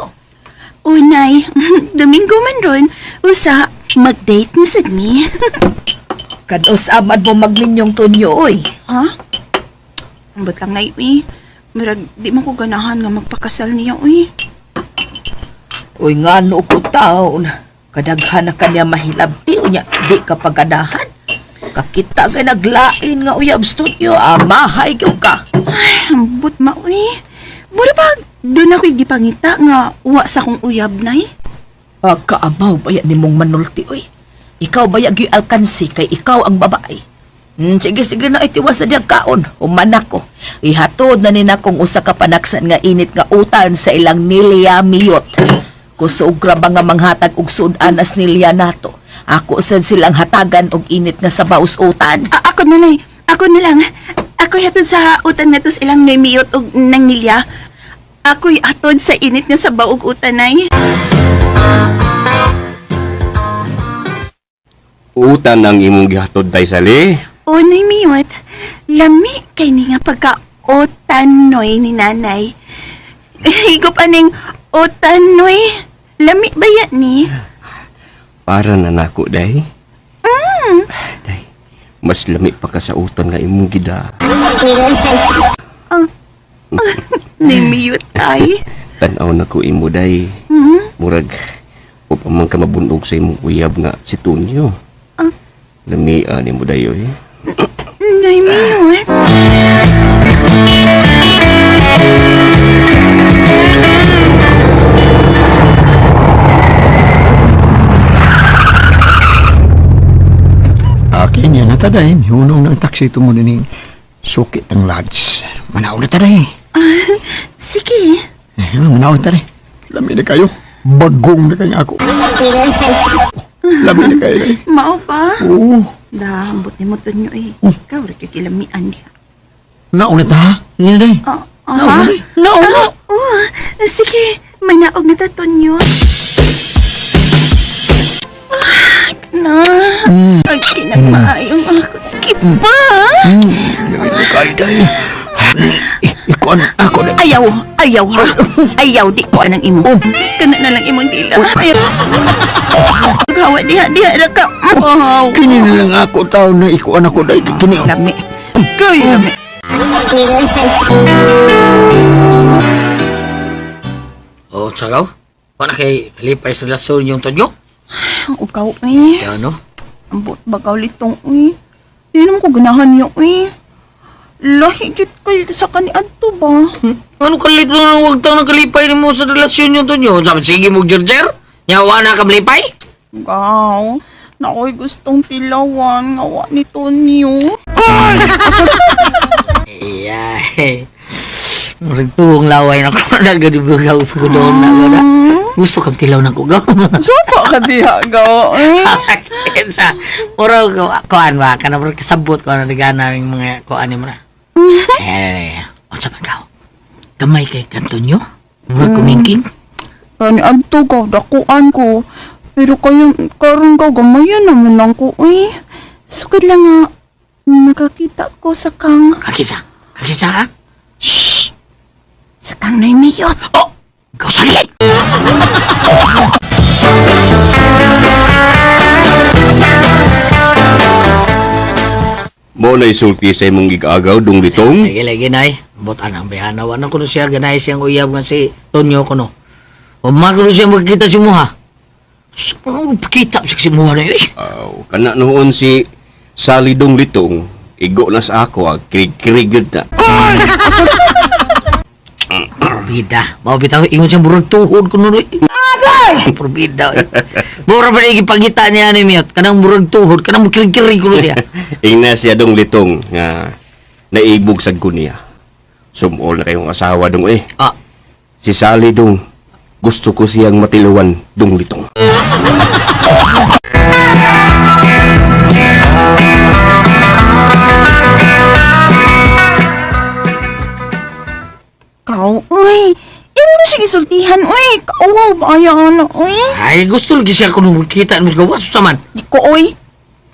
Unay, Domingo man ron, usa, mag-date ni sad mi. Kanos amad mo magminyong tonyo oy. Ha? Ambot lang na uy. Murag, di mo ko ganahan nga magpakasal niya, uy. Uy ngano ko taon. Kadaghan na kanya mahilabti unya di ka paganahan. Kakita kay naglain nga uyab studio, amahay gyud ka. Ay, ambot ma, uy. Mura ba, doon ako'y gipangita nga wa sa akong uyab, nay? Pagkaamaw baya nimong manulti oy. Ikaw baya gyud alkansi kay ikaw ang babae. Sige sige na itiwas sa diyang kaon. Human ako. Ihatod na ni nakong usa ka panaksan nga init nga utan sa ilang nilya miyot. Kusog ra ba nga manghatag og sud-an as nilya nato. Ako sad silang hatagan og init nga sabaw sa utan. Ako na, nay. Ako na lang. Ako'y hatod sa utan na to sa ilang naimiyot og nang nilya. Ako'y atod sa init nga sabaw og utan, nay. Utan ang imong gihatod tay Sali. O, nay miyot. Lami kay ni nga pagka otanoy ni nanay. Higop aning otanoy. Lami ba yan ni? Para na nako, day. Day, mas lami pa ka sa utan nga imong gida. Nimiyot ay. Tanaw na ko imo, day. Murag, upang man ka mabunog sa imong uyab nga si Tonyo. Lamian ni mo dayo eh. Nimiyot. Akin yan na taday. Hunong ng taxi tungo na ning sukit ang lodge. Manaw na taday. Sige. Eh, manaw na taday. Lami na kayo. Bagong na kayo ako. Lami na kayo. Eh. Mao pa. Oo. Da, ambot ni mo Tonyo eh. Ikaw ra gyud ilamian diha. Nauna ta. Yan na day. Aha. Nauna day. Nauna. Oh, sige. May naog na ta, Tonyo. Ah, na. Ay, kinagmaayong ako. Sige pa. Lami na kayo day. Ikuan ako na. Ayaw, ayaw ha. Ayaw, di ko anang imo. Kana na lang imong dila. Ayaw. Gawa diha, diha ra ka. Oh, Kini na lang ako tao na ikuan ako day. Kini. lami. Kay lami. Oh, tsagaw. Wala kay lipay sa relasyon yung Tonyo? Ukaw eh. Kaya ano? Ambot bagaw litong eh. Di naman ko ganahan niyo eh. Lahi jud kayo sa kaniadto ba? Ano kalit mo nang huwag tang nakalipay nimo sa relasyon yung Tonyo? Sabi, sige mo jerjer? Nyawa na ka malipay? Gaw, nakoy gustong tilawan nga wa ni Tonyo. Iya. Murag tuwong laway na ko na gani bagaw ko doon na ko na. Gusto kang tilaw na ko gaw. Sopa ka diha gaw eh. Kinsa. Murag ko kuan ba kana murag kasabot ko na nagana ng mga kuan ni mura. Eh, unsa man ka? Gamay kay kanto nyo? Murag kumingking? Kaniadto gaw dakuan ko. Pero kayo karon gaw gamayan naman lang ko eh. Sugod lang nga nakakita ko sa kang. Kakisa. Kakisa ha? Shh. Sa kang naimiyot. Oh! Gaw salit! Mo na isulti sa imong gigagaw dung litong. Lagi lagi nay. Bot anang bayana wa na kuno siya ganay siyang uyab nga si Tonyo kuno. O kuno siya magkita si Muha. So, pakita siya si Muha na yun. Eh. Aw, kana noon si Sally dong litong, igo na sa ako, ah, kirig-kirigid na. Bida. Mao bitaw ingon siya murag tuhod kuno no. Agay! Probida. Eh. Mura ba ni gipangita niya ni Miot? Kanang murag tuhod, kanang mukirig-kirig kuno niya. Ingna siya dong litong nga naibog sad ko niya. Sumol na kayong asawa dong eh. Ah, Si Sally dong, gusto ko siyang matiluan dong litong. Kaw, uy. Imo na siya gisultihan, uy. Kauwaw ba ay ano, uy? Ay gusto lagi siya kuno magkita mo gawas sa man. Di ko, uy.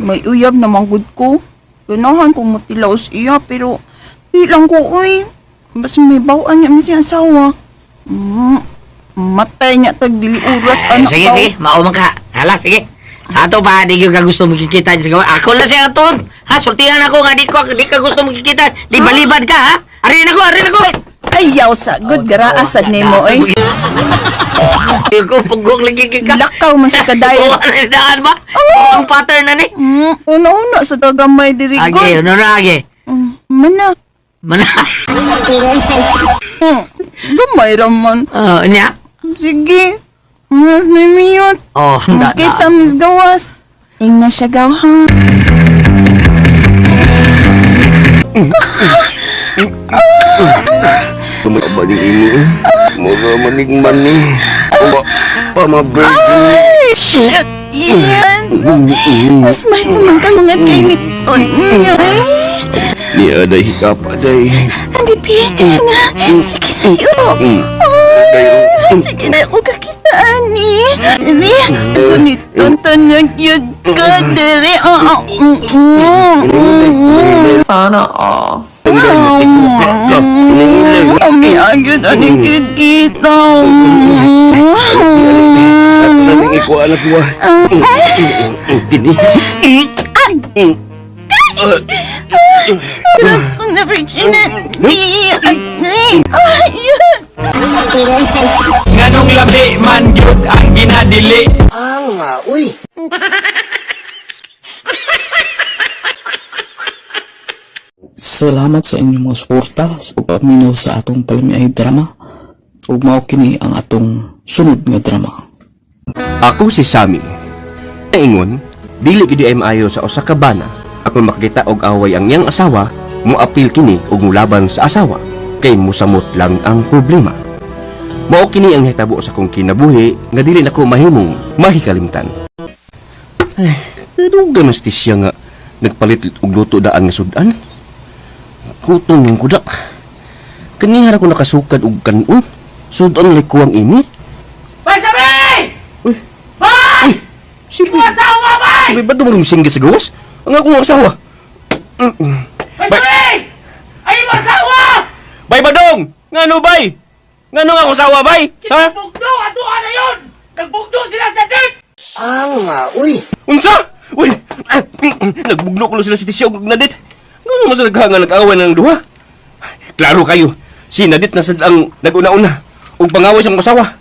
May uyab na manggod ko. Ganahan kong matilaw sa iya, pero di lang ko, uy. Basta may bawaan niya mi siya asawa. Matay niya tag dili oras, Ay, anak sige, ka. sige, mao man ka. Hala, sige. Sa ato pa, di ka gusto magkikita sa gawa. Ako lang siya aton. Ha, sultihan ako nga di ko di ka gusto magkikita. Di balibad ka, ha? Arin ako, arin ako. Ay, ayaw sa good garaa sad nimo, uy. Di ko pugong lagi ka. Lakaw man sa kadayon. Kuha na daan ba? Ang pattern na ni. Una-una sa tagamay diri Age, good. ano na age? Mana. Mana. Gamay ra man. Oh, nya. Sige. Mas mimiyot. Oh, da. Kita, Miss Gawas. Ingna siya gaw, ha? Tumaba ni imo eh. Mura manig man ni. Ba, pamabird. Ay, shit! Iyan! Mas may pumangka mga kay ni Tonyo. Ni aday hikap aday. Ang bibi, nga, sige na yun. Ah, sige na ako kakita, ani. Dili, ako ni Tonton yung cute ka, dili. Ah, ah, mm, mm, mm. Sana ah. Kami agad ani kita. Ato na ning ikuha na kuha. Dini. Ko na Virginia. Ay, ay. Nganong labi man gyud ang ginadili. Salamat sa inyong mga suporta sa pagpaminaw sa atong palamiay drama. Ug mao kini ang atong sunod nga drama. Ako si Sammy. Naingon, dili gid ay maayo sa usa ka bana. Akon makakita og away ang iyang asawa, moapil kini og mulaban sa asawa kay musamot lang ang problema. Mao kini ang hitabo sa akong kinabuhi nga dili nako mahimong mahikalimtan. Ay, dugay man si siya nga nagpalit og luto daan nga sudan. Gutom ng kuda. Kaniha ra ko nakasukad og kanon. Sudan lay kuwang ini. Bay, sabi! Uy. Bay! Si Imo asawa, bay! Sabi ba dumurong singgit sa gawas? Ang akong asawa. Bay, sabi! Ay, imo asawa! Bay badong! Ngano bay? Ngano nga akong asawa bay? Ha? Nagbugno! Ato na yun! Nagbugno sila sa date! Unsa? Uy! Ah, nagbugno ko na sila si Tisya ug Nadit. Ngano man sa naghanga nag-away ng duha? Klaro kayo, si Nadit na sad ang nag-una-una ug pangaway sa akong asawa.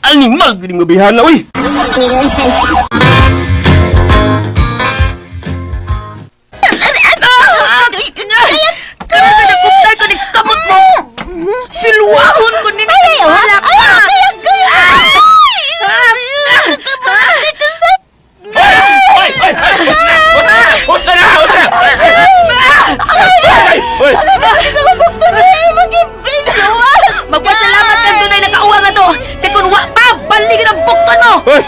Animal gid nga bihana uy. Kaya nagkumpay ko ni kamot mo! Piluwahon ko ni Ay, ay, ay, ay, Uy! Uy! Usa na! Usa na! Ay! Uy! Magpasalamat ka doon ay nakauwa nga to! Kaya kung wa pa, baligin ang bukton mo! Hoy!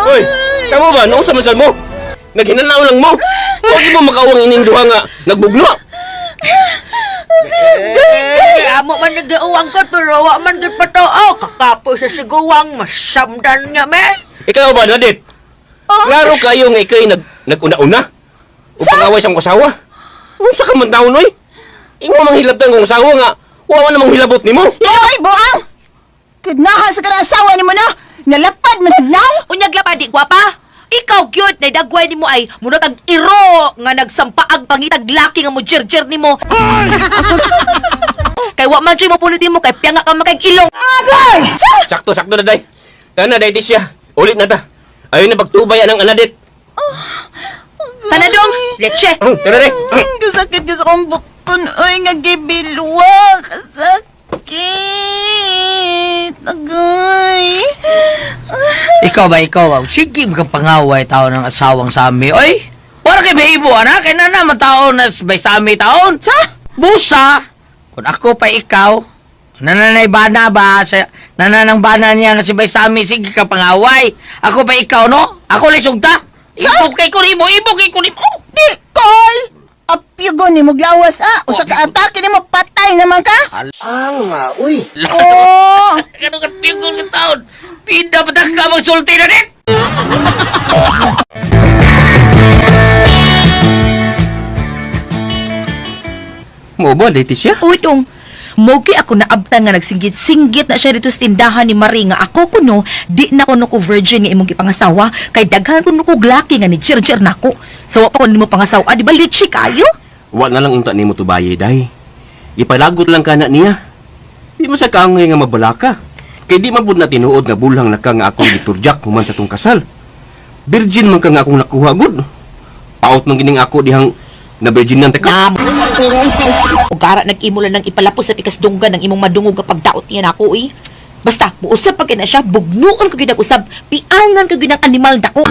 Hoy! Kamo ba? Nausa man sad mo? Naghinanaw lang mo. Huwag mo makawang ining duha nga nagbugno. Eh, amo man nag-uwang ko, pero wa man gud pa to. Oh, kakapoy sa siguwang, masamdan niya, me. Ikaw ba, Nadit? Klaro kayo nga ikay nag-una-una. O pangaway sa akong asawa. Unsa ka man taon, oy? Ingo mang hilabtan kong asawa nga. Wa man namang hilabot nimo. Yoy, buang! Kudnahan sa kanang asawa ni mo na! Nalapad man nagnaw! Unyag lapa, di gwapa. Ikaw gyud na dagway nimo ay muna kag iro nga nagsampaag pangitag laki nga mo jerjer nimo. Kay wa man jud mo pulit nimo kay piyanga ka makag ilong. Agay! Sakto, sakto na, day. Tana, day, siya. Ulit na ta. Ayun na pagtubay anang anadit. Tanadong, leche. Tara, day. Kasakit ka sa akong bukton, oy, nga gibilwa! Kasakit! Agay! Ikaw ba, ikaw ba? Sige, pangaway tao ng asawang Sami. Oy, wala kay bahibo, anak. Kaya na naman tao na bay Sami taon. Sa? Busa, kung ako pa ikaw, nananay bana ba? Sa, nananang bana niya nga si Bay Sami, sige ka pangaway. Ako pa ikaw, no? Ako lisugta. Ibog kay kunimo, ibog kay kunimo. Di, kol! Apyagon ni mo glawas, ah! Usa ka atake ni mo, patay naman ka! Oh! Ano ka piyugol ka taon? Pinda pa ka magsulti na din! Mo ba, day, siya? Uy, dong. Mogi ako naabtan nga nagsinggit-singgit na siya dito sa tindahan ni Marie nga ako kuno di na kuno ko virgin nga imong gipangasawa kay daghan kuno ko laki nga ni jerjer nako. So wa pa kuno nimo pangasawa, di ba litchi kayo? Wa na lang unta nimo tubaye, day. Ipalagot lang kana niya. Di man sa kaangay nga mabalaka. Kay di man pud na tinuod nga bulhang na ka nga akong giturjak human sa tong kasal. Virgin man ka nga akong nakuha gud. Paot man gining ako dihang na virgin nang teka. Ugara nag-imo lang ng ipalapos sa pikas dunggan ng imong madungog nga pagdaot niya nako eh. Basta muusab pag na siya, bugnuon ko gyud ang usab, piangan ko gyud ang animal dako.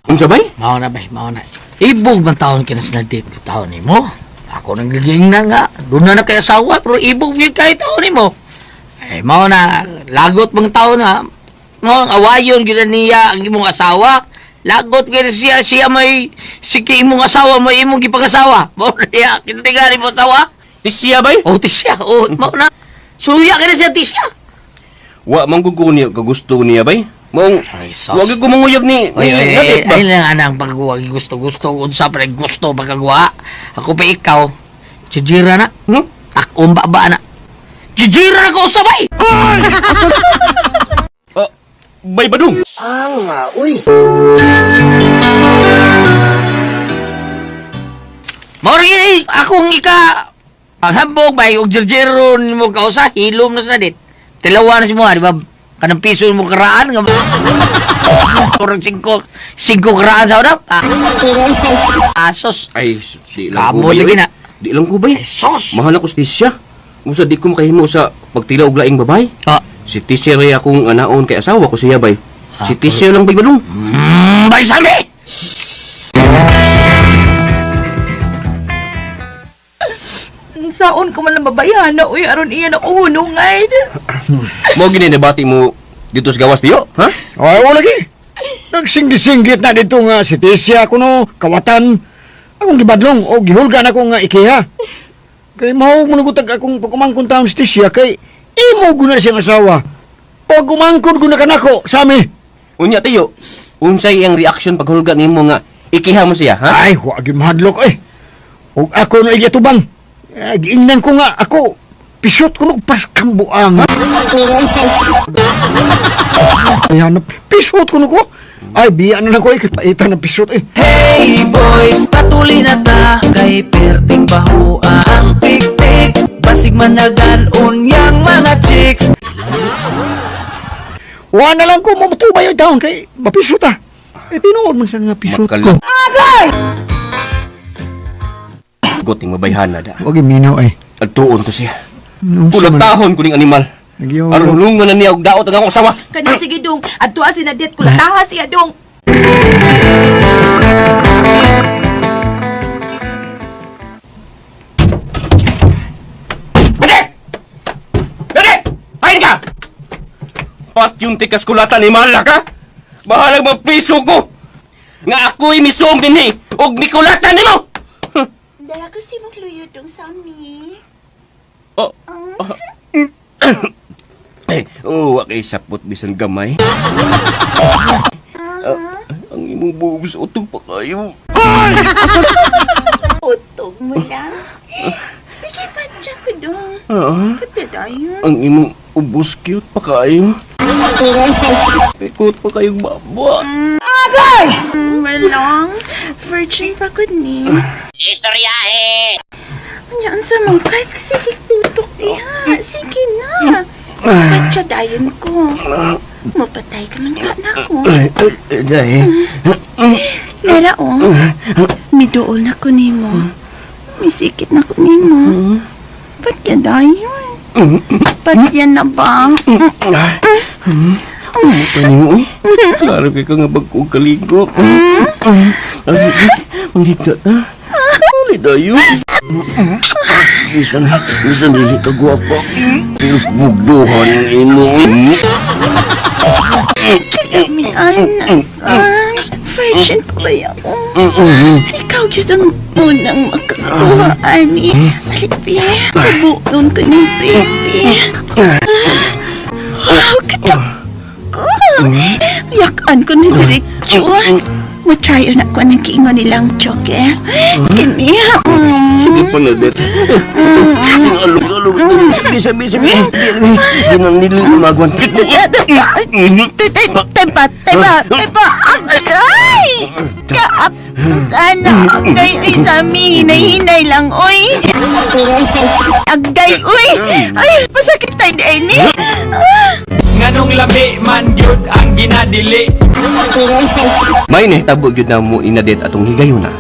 Unsa bay? Mao na bay, mao na. Ibog man taon kinasinadit ko taon nimo. Ako nang giging na nga. Doon na na kay asawa, pero ibog yun kay taon nimo. Eh, mao na, lagot bang taon na. Mao, ang awayon gyud na niya ang imong asawa. Lagot gyud siya, siya may, sige imong asawa, may imong gipangasawa. Mao na niya, kintingali mo asawa. Tisya bay? Oh, tisya, oh, mao na. Suya ka na siya, tisya. Wa man gud ko niya kagusto niya bay. Mong, Ay, sus. wag ko manguyab ni, Oy, ni oy, oy, Nadit ba? ay lang anang paggawa gusto-gusto unsa pa rin gusto paggawa. Ako pa ikaw. Jijira na. Hmm? Ako ba ba na. Jijira na ko sabay. Bay badung. Mao rin akong ika ang hambog bay og jirjiro nimo kausa hilom na sa dit. Tilawa na si mo, di ba? Kanang piso mo karaan nga. Murag singko, singko karaan sa una. Ah. Asos. Ay, di lang Kamo ko bay. lagi oy. na. Di lang ko bay. Ay, sos. Mahal ako si Tisha. Musa di ko makahimo sa pagtila og laing babay. Ah. Si Tisha ray akong anaon kay asawa ko siya bay. Si Tisha lang bay badung. Bay sabi! Saon ko man lang babayhana, uy, aron iya na kuhunungay. Mo gini nabati mo dito sa gawas tiyo, ha? Ay, wala lagi. Nagsinggi-singgit na dito nga si Tisha kuno, kawatan. Akong gibadlong o gihulgan ako nga ikiha. Kay mao mo nagutag akong pagkumangkon taon si Tisha kay imo guna siyang asawa. Pagkumangkon guna kanako sami. Unya tiyo, unsay iyang reaction paghulga nimo nga ikiha mo siya, ha? Ay, wa gyud mahadlok eh. Og ako na igyatubang. Eh, giingnan ko nga ako pisot kuno paskambuang. Ayan, pisot kuno ko. Ay, biya na lang ko eh, paitan ng pisot eh. Hey boys, patuloy na ta kay perting bahua ang pikpik. Basig managal-on yang mga chicks. Wa na lang ko mamutubay yung taon kay mapisot ah. Eh, tinuod man siya nga pisot ko. Goting mabayhana da. Wag minaw ay. Adtuon ko siya. Unsa Kulang man- tahon ko ning animal. Nagyo. Aron hulungan na niya og daot ang akong asawa. Kaning sige dong, adtoa si Nadette kulataha siya dong. Bede! Bede! Ayun ka! Pat yung tikas kulatan ni Mala ka? Bahalag magpiso ko! Nga ako'y misuong dinhi og mikulatan nimo! Dara ko si magluyo dong sa ami. Oh. Eh, oh, wa kay sapot bisan gamay. Ah, ang imong boobs utog pa kayo. Utog mo lang. Sige, patya ko dong. Ah, Pati tayo. ang imong ubos cute pa kayo. Pikot pa kayong baba. Malong, virgin pa ko ni. Istoryahe! Ano sa mga kay sige tutok iha. Sige na. Patya dayon ko. Mapatay ka man ka na ko. Ay, ay, ay, day. Lera oh. Miduol na ko nimo. Misikit na ko nimo. Patya dayon. Patya na ba? Kani mo eh. Klaro kay ka nga bagkong kaligo. Ah, sige, mangita ta. Uli dayo. Bisan, bisan dili ka gwapa. Pero bugduhan ang imo. Mi anak. Virgin pa ba ako? Ikaw yun ang unang makakuha, ani. Alipi, pabuon ko ng baby. Oh, katak ko. Yakan ko ni diretso. Matry na ko ng kiingon nilang choke. Kini, Sige pa na, Bet. Sige, alog, alog. Sige, sabi, sabi. Di na nila gumagawan. Tepa, tepa, tepa, agay! Kaap, sana, agay, ay, sami, hinay-hinay lang, oy! Agay, uy! Ay, pasakit tayo di ay ni! Nganong lami man gyud ang ginadili. May nahitabo gyud na mo inadet atong higayuna.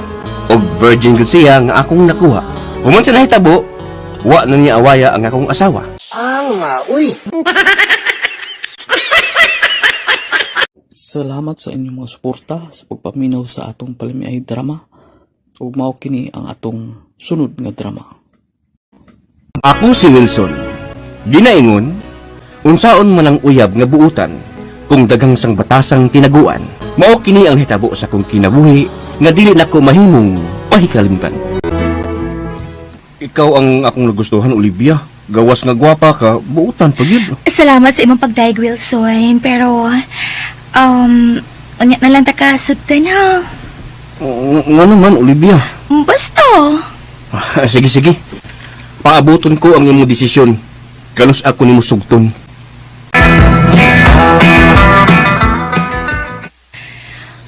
Og virgin gyud siya nga akong nakuha. Human sa nahitabo, wa na niya awaya ang akong asawa. Salamat sa inyong mga suporta sa pagpaminaw sa atong palamiay drama. Ug mao kini ang atong sunod nga drama. Ako si Wilson. Ginaingon, unsaon man ang uyab nga buutan kung daghang sang batasang tinaguan. Mao kini ang hitabo sa kong kinabuhi nga dili nako mahimong pahikalimtan. Ikaw ang akong nagustuhan, Olivia. Gawas nga gwapa ka, buutan pa gyud. Salamat sa imong pagdayeg Wilson, pero Unya na lang ta kasugtan ha. Nga naman, Olivia. Basta. Sige, sige. Paabuton ko ang imong desisyon. Kanus ako nimo sugton.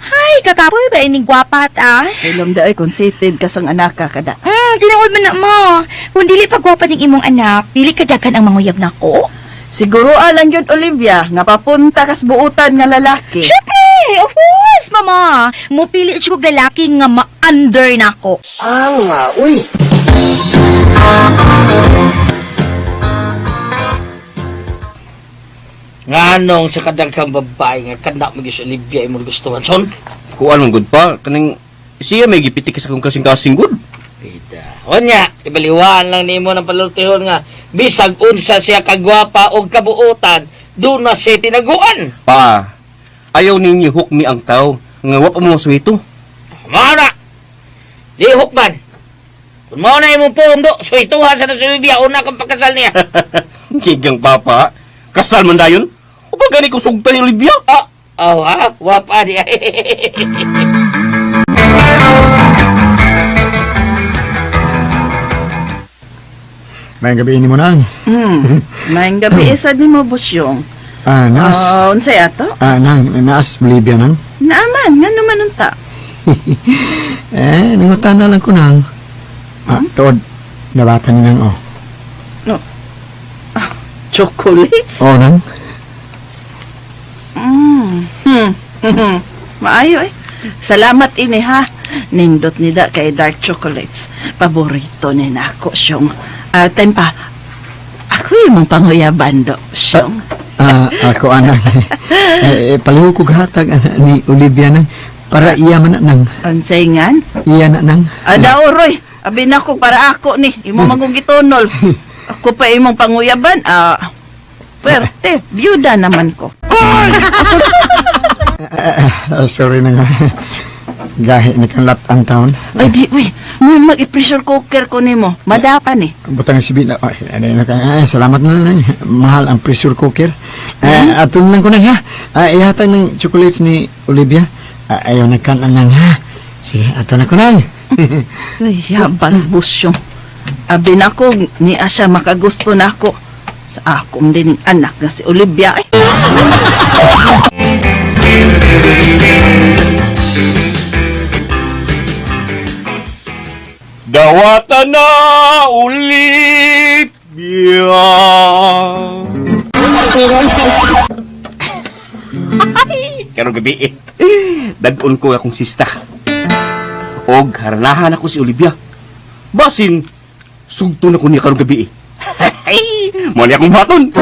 Ay, kakapoy ba ining gwapat ah? Ilom da ay conceited ka sang anak ka kada. Tinuod man na mo. Kung dili pa gwapa ning imong anak, dili kadagan ang manguyab nako. Siguro alang yun, Olivia, nga papunta kas buutan nga lalaki. Syempre, of course, mama. Mupili siya kog lalaki nga ma-under nako. Ah, nga, uy. Nganong sa kadaghang babae nga kana mo gyud si Olivia imong gustuhan son? Kuan man gud pa kaning siya may gipitik sa akong kasing-kasing gud. Pita. Unya, ibaliwaan lang nimo ng palultihon nga bisag unsa siya kagwapa og kabuotan, doon na siya tinaguan. Pa, ayaw ninyo hukmi ang tao nga wa pa mo suwito. Mao na. Di hukman. Kung mao na imong pundo, suwituhan sa na si Olivia, una kang pagkasal niya. Gigang papa, kasal man dayon. O ba gani ko sugtan ni Olivia? Oh, oh ha? Wapa di. May gabi ni mo nang. Maayong gabi isad nimo Busyong. Ah, naas. Oh, unsay ato? Ah, nang, naas Olivia nang. Naaman, ngano man unta? Eh, nangutana lang ko nang. Ah, tuod, nabata ni nang oh. No. Ah, chocolates? Oh, nang. Maayo eh. Salamat ini ha. Nindot ni da kay dark chocolates. Paborito ni nako siyong. Ah, tempa. Ako imong panguyaban do, siyong. Ah, ako anak. Eh, paliw ko gahatag ana ni Olivia nang para iya man na nang. Unsay ngan? Iya na nang. Ada oroy. Abi nako para ako ni. Imo mangong gitunol. Ako pa imong panguyaban. Ah, pwerte. Byuda naman ko. Ah, sorry na nga. Gahi ni kang ang taon. Ay di, uy. May mag-pressure cooker ko nimo. Madapan eh. Butang si Bina. Ay, ano na ka. Ay, salamat na lang. Mahal ang pressure cooker. Eh, aton lang ko nang ha. Ah, ihatag ng chocolates ni Olivia. Ah, ayaw na kan nang ha. Sige, ato na ko nang. Ay, yabas busyong. Abi nako, niya siya makagusto nako. Sa akong dining anak nga si Olivia. Ay. Dawata na Olivia. Karong gabi eh. Dadon ko akong sista. Og haranahan ako si Olivia. Basin, sugto na ko niya karong gabi eh. Mo ni akong buhaton.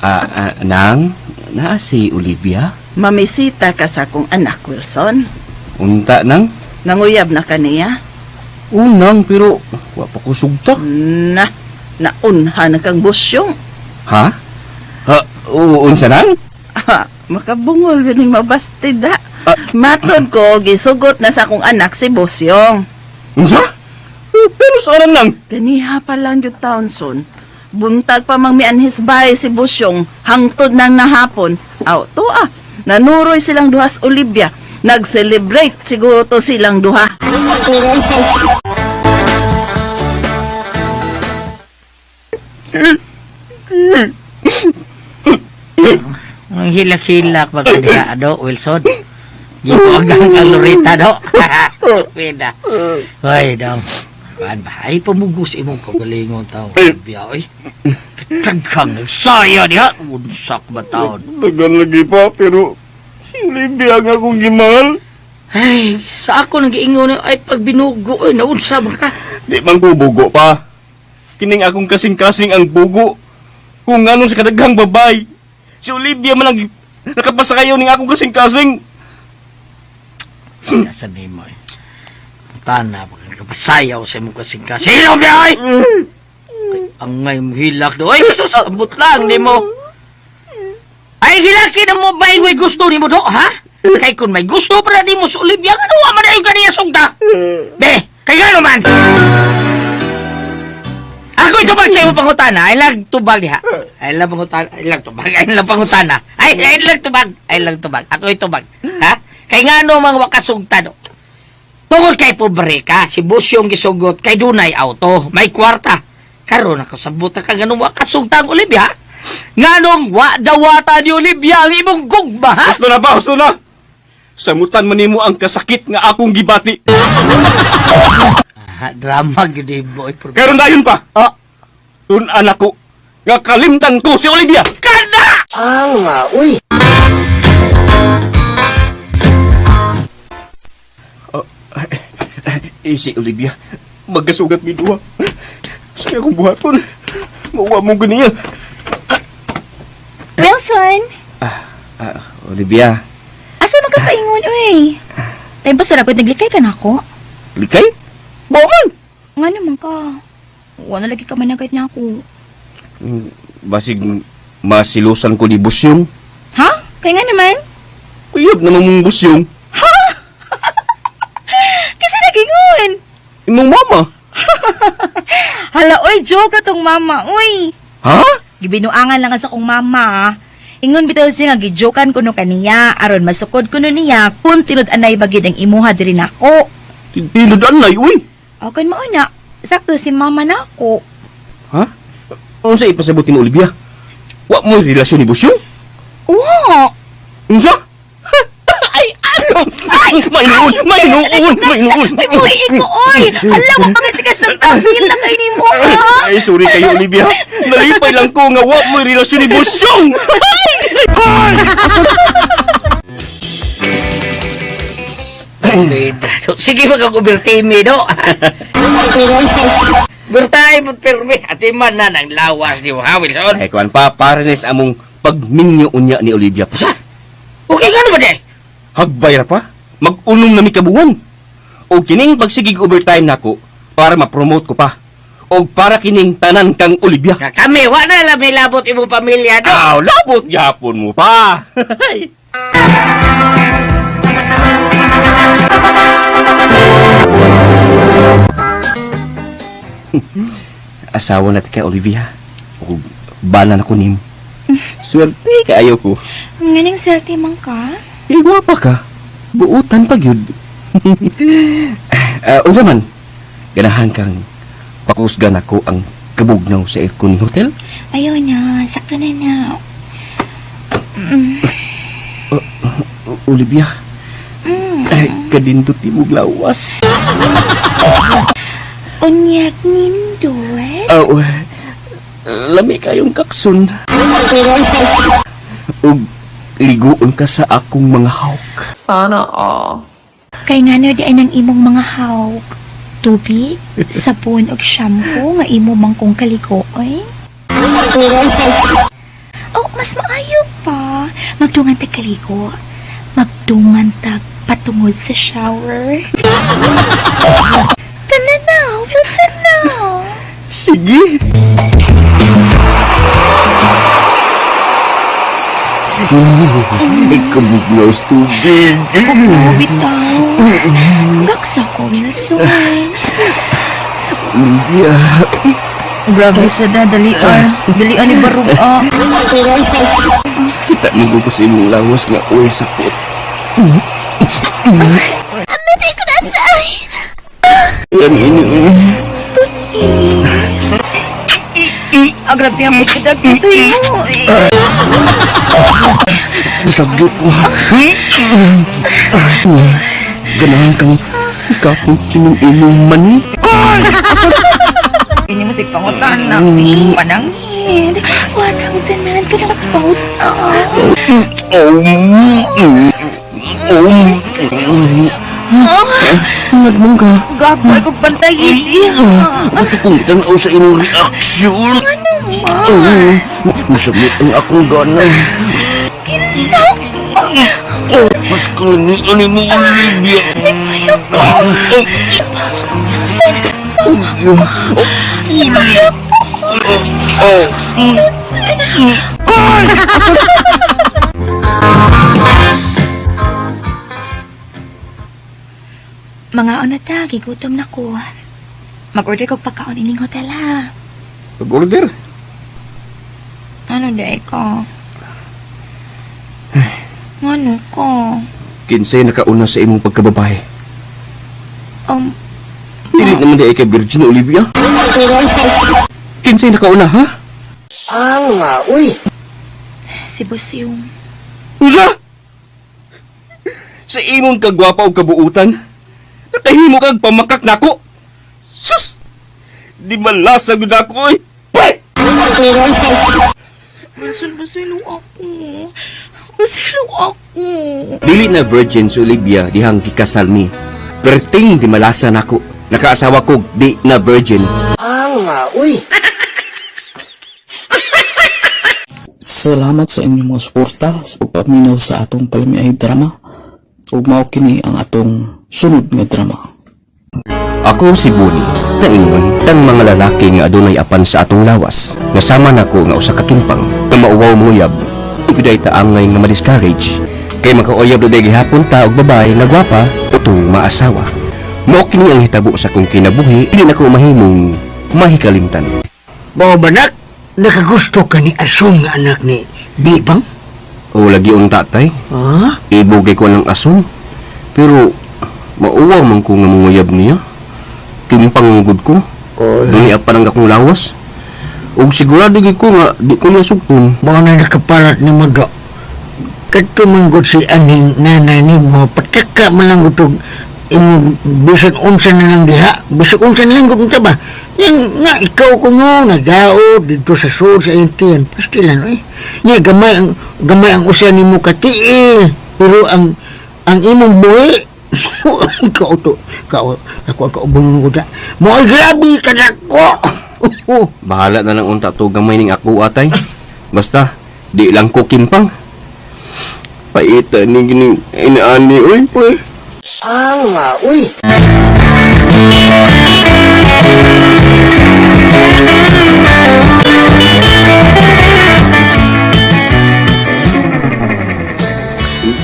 Ah, ah, nang, naa si Olivia? Mamisita ka sa akong anak, Wilson. Unta nang? Nanguyab na kaniya. Unang, pero wa pa ko sugta. Na, naunha na kang busyong. Ha? Ha, unsa nang? Ah, makabungol ganing mabastid ha. Matod ko, gisugot na sa akong anak si Busyong. Unsa? Pero saan nang? Ganiha pa lang yung Townsend. Buntag pa mang mianhis bahay si Busyong, hangtod nang nahapon. Aw, to ah, nanuroy silang duhas Olivia. Nag-celebrate siguro to silang duha. Ang hilak-hilak ba ka diha, do, Wilson? Gipuagang kang Lorita, do. Pweda. Hoy, dong. Kuan ba? Ay, pamugos imong kagalingon tao. Biya, oy. Taghang nagsaya diha. Unsak ba taon? Dagan lagi pa, pero si Olivia ang akong gimahal. Ay, sa ako nag-iingon ay pag binugo, oy, naunsa ba ka? Di man ko bugo pa. Kining akong kasing-kasing ang bugo. Kung anong sa kadaghang babay. Si Olivia man ang nakapasakayaw ning akong kasing-kasing. Nasa nimo eh. Tana, pagkapasayaw sa imong kasing-kasing. Hilom niya, oy! Angay mo hilak do. Ay, sus, abot lang nimo. Ay, hilaki na mo ba may gusto nimo do, ha? Kay kung may gusto para nimo sa Olivia, ano wa man ayo ganiya sugda? Be, kay ngano man? Ako itubag sa imong pangutana. Ay lang tubag diha. Ay lang pangutana, ay lang tubag, ay lang pangutana. Ay lang tubag, ay lang tubag. Ako itubag. Ha? Kay ngano mang wakasugtan. Tungod kay pobre ka, si Busyong gisugot kay dunay auto, may kwarta. Karon ako sabot ka ganun wakasugtan Olivia. Nganong wa dawata ni Olivia ang imong gugma, ha? Husto na ba? Husto na! Samutan man nimo ang kasakit nga akong gibati. Ah, drama gyud ni boy. Karon dayon pa. Oh. Tun-an ako nga kalimtan ko si Olivia. Kana! Ah, uy. Oh, eh, si Olivia, magkasugat mi duha. Sa akong buhaton. Mauwa mo ganiya. Wilson, Ah, Olivia, asa man ka paingon oy? Tay ba sa naglikay ka nako? likay? Bao man! Nga naman ka. Wala lagi ka managad niya ako. Basig masilusan ko ni Busyong. Ha? Kaya nga naman. Uyab naman mong Busyong. Kasi nagingon. Imong mama. Hala, oy, joke na tong mama, oy. Ha? Gibinuangan lang sa kong mama. Ah. Ingon bitaw siya nga gijokan kuno kaniya aron masukod kuno niya kung tinud-anay bagid ang imuha diri nako. Tinud-anay, uy. O kan mao na, sakto si mama nako. Ha? Unsa ipasabot ni Olivia? Wa mo relasyon ni Busyong? Wa. Unsa? Ay, ano? Ay, may nuon, may nuon, may nuon. Ay, buhi ko, oy! Hala, wa pa kasi kasagtapil na kay nimo, ha? Ay, sorry kayo, Olivia. Nalipay lang ko nga wa mo relasyon ni Busyong. Sige magkag-overtime do. Bertay mo pirmi ati man na nang lawas ni mo, ha, Wilson? Ay, kuan pa, parenes among pagminyo unya ni Olivia pa. Okay nga naman eh. Hagbay ra pa. Mag-unong na mi kabuwan. O kining pagsigig overtime nako para ma-promote ko pa. O para kining tanan kang Olivia. Kami, wa na lang may labot imong pamilya do. Aw, labot gyapon mo pa. Asawa na ka, Olivia. O bana na ko nim. Swerte kaayo ko. Nganing swerte man ka. Eh, gwapa ka. Buutan pa gyud. Unsa man? Ganahan kang pakusgan ako ang kabugnaw sa aircon hotel? Ayaw na, sakto na na. Olivia. Ay, kadindot imong lawas. Unyag nindot. Aw, lami kayong kaksun. Ug liguon ka sa akong mga hawk. Sana all. Kay ngano di ay nang imong mga hawk. Tubig, sabon ug shampoo nga imo man kong kaliguoy. Oh, mas maayo pa. Magdungan tag kaligo. Magdungan tag patungod sa shower. Tala na, Wilson na. Sige. Kabugnaw sa tubig. Oo, bitaw. Gaksa ko, Wilson. Olivia. Grabe sa da, dalian. Dalian ni Baruga. Kita mo ko sa imong lawas nga uy sakot. Amatay ko na sa... Yan ini. Ah, grabe ang bukidag ito mo. Sagyot mo. Ganahan kang kapot ng imong mani. Ini mo pangutan na. Panangin. Watang tanan ka na magpauta. Nagmong ka. Gago ay kong pantayin. Basta kung tanaw sa imong reaksyon. Ano man? Masamit ang akong gana. Mas kani ani mo, Olivia. Mga ano ta, gigutom na ko. Mag-order kog pagkaon ining hotel ha. Pag-order. Ano di ka? Ano ka? Kinsay nakauna sa imong pagkababae. Dili naman di ay kay Virgin Olivia. Kinsay nakauna, ha? Ang uy. Si Bosyong. Unsa? Sa imong kagwapa o kabuutan, nakahimo kag pamakak nako. Sus! Di malasa gud ako oy. Pay! Wilson, basilo ako. Basilo ako. Dili na virgin si Olivia dihang gikasal mi. Perting di malasa nako. Nakaasawa ko di na virgin. Ang uy. Salamat sa inyong mga suporta sa pagpaminaw sa atong palamiay drama. Ug mao kini ang atong sunod nga drama. Ako si Buni, naingon tang mga lalaki nga adunay apan sa atong lawas. Nasama nako nga usa ka kimpang nga mauwaw monguyab. Di ko taangay nga ma-discourage. Kay makauyab na gihapon ta og babae nga gwapa utong maasawa. Mao kini ang hitabo sa akong kinabuhi, dili nako mahimong mahikalimtan. Mao banak, nakagusto ka ni Asong nga anak ni Bibang? O lagi unta tay. Ha? Ibugay ko ng ason. Pero mauwaw man ko nga manguyab niya. Kimpang gud ko. Duni apan ang akong lawas. Ug sigurado gyud ko nga di ko niya sugpon. Mao na nakaparat ni mo do. Kadto man gud si aning nanay nimo, pataka man lang gud og imong bisan unsa na lang diha, bisan unsa na lang gud unta ba? Yang nga ikaw ko mo nagaot dito sa sud sa intian. Pastilan oy. Nya gamay ang usa nimo katiil, pero ang imong buhi kauto kao ako ang kaubon ko da. Mo grabe ka nako. Bahala na lang unta to gamay ning ako atay. Basta di lang ko kimpang. Paita ni gini inaani oy. Uy. Ang uy.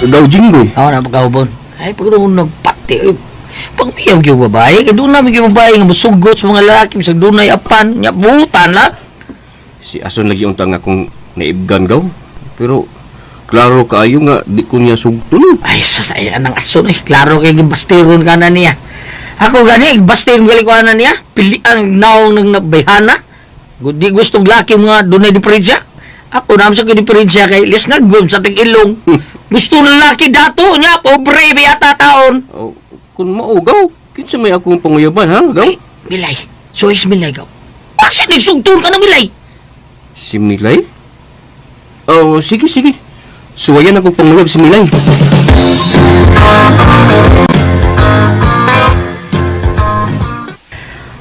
Gaw jinggoy. Ako na pagkaubon. Ay, pag doon nagpati, ay, pag miyaw yung babae, kaya doon namin yung babae nga musugot sa mga lalaki, bisag doon ay apan, nga butan lang. Si Ason lagi unta nga akong naibgan gaw. Pero klaro kaayo nga di ko niya sugton. Ay, sus, ay, anang ason eh. Klaro kay gibastiron ka na niya. Ako gani, bastiron gali ko na niya. Pilian naong nang nabayhana. Di gustong laki mga doon ay diferensya. Ako naman sa diferensya kay lis nga gum sa tig-ilong. Gusto ng laki dato niya, pobre ba yata taon. Oh, kung maugaw, kinsa may akong panguyaban ha, gaw? Ay, Milay. So is Milay gaw. Bakit nagsugton ka na Milay? Si Milay? Oh, sige, sige. Suwayan akong panguyab si Milay.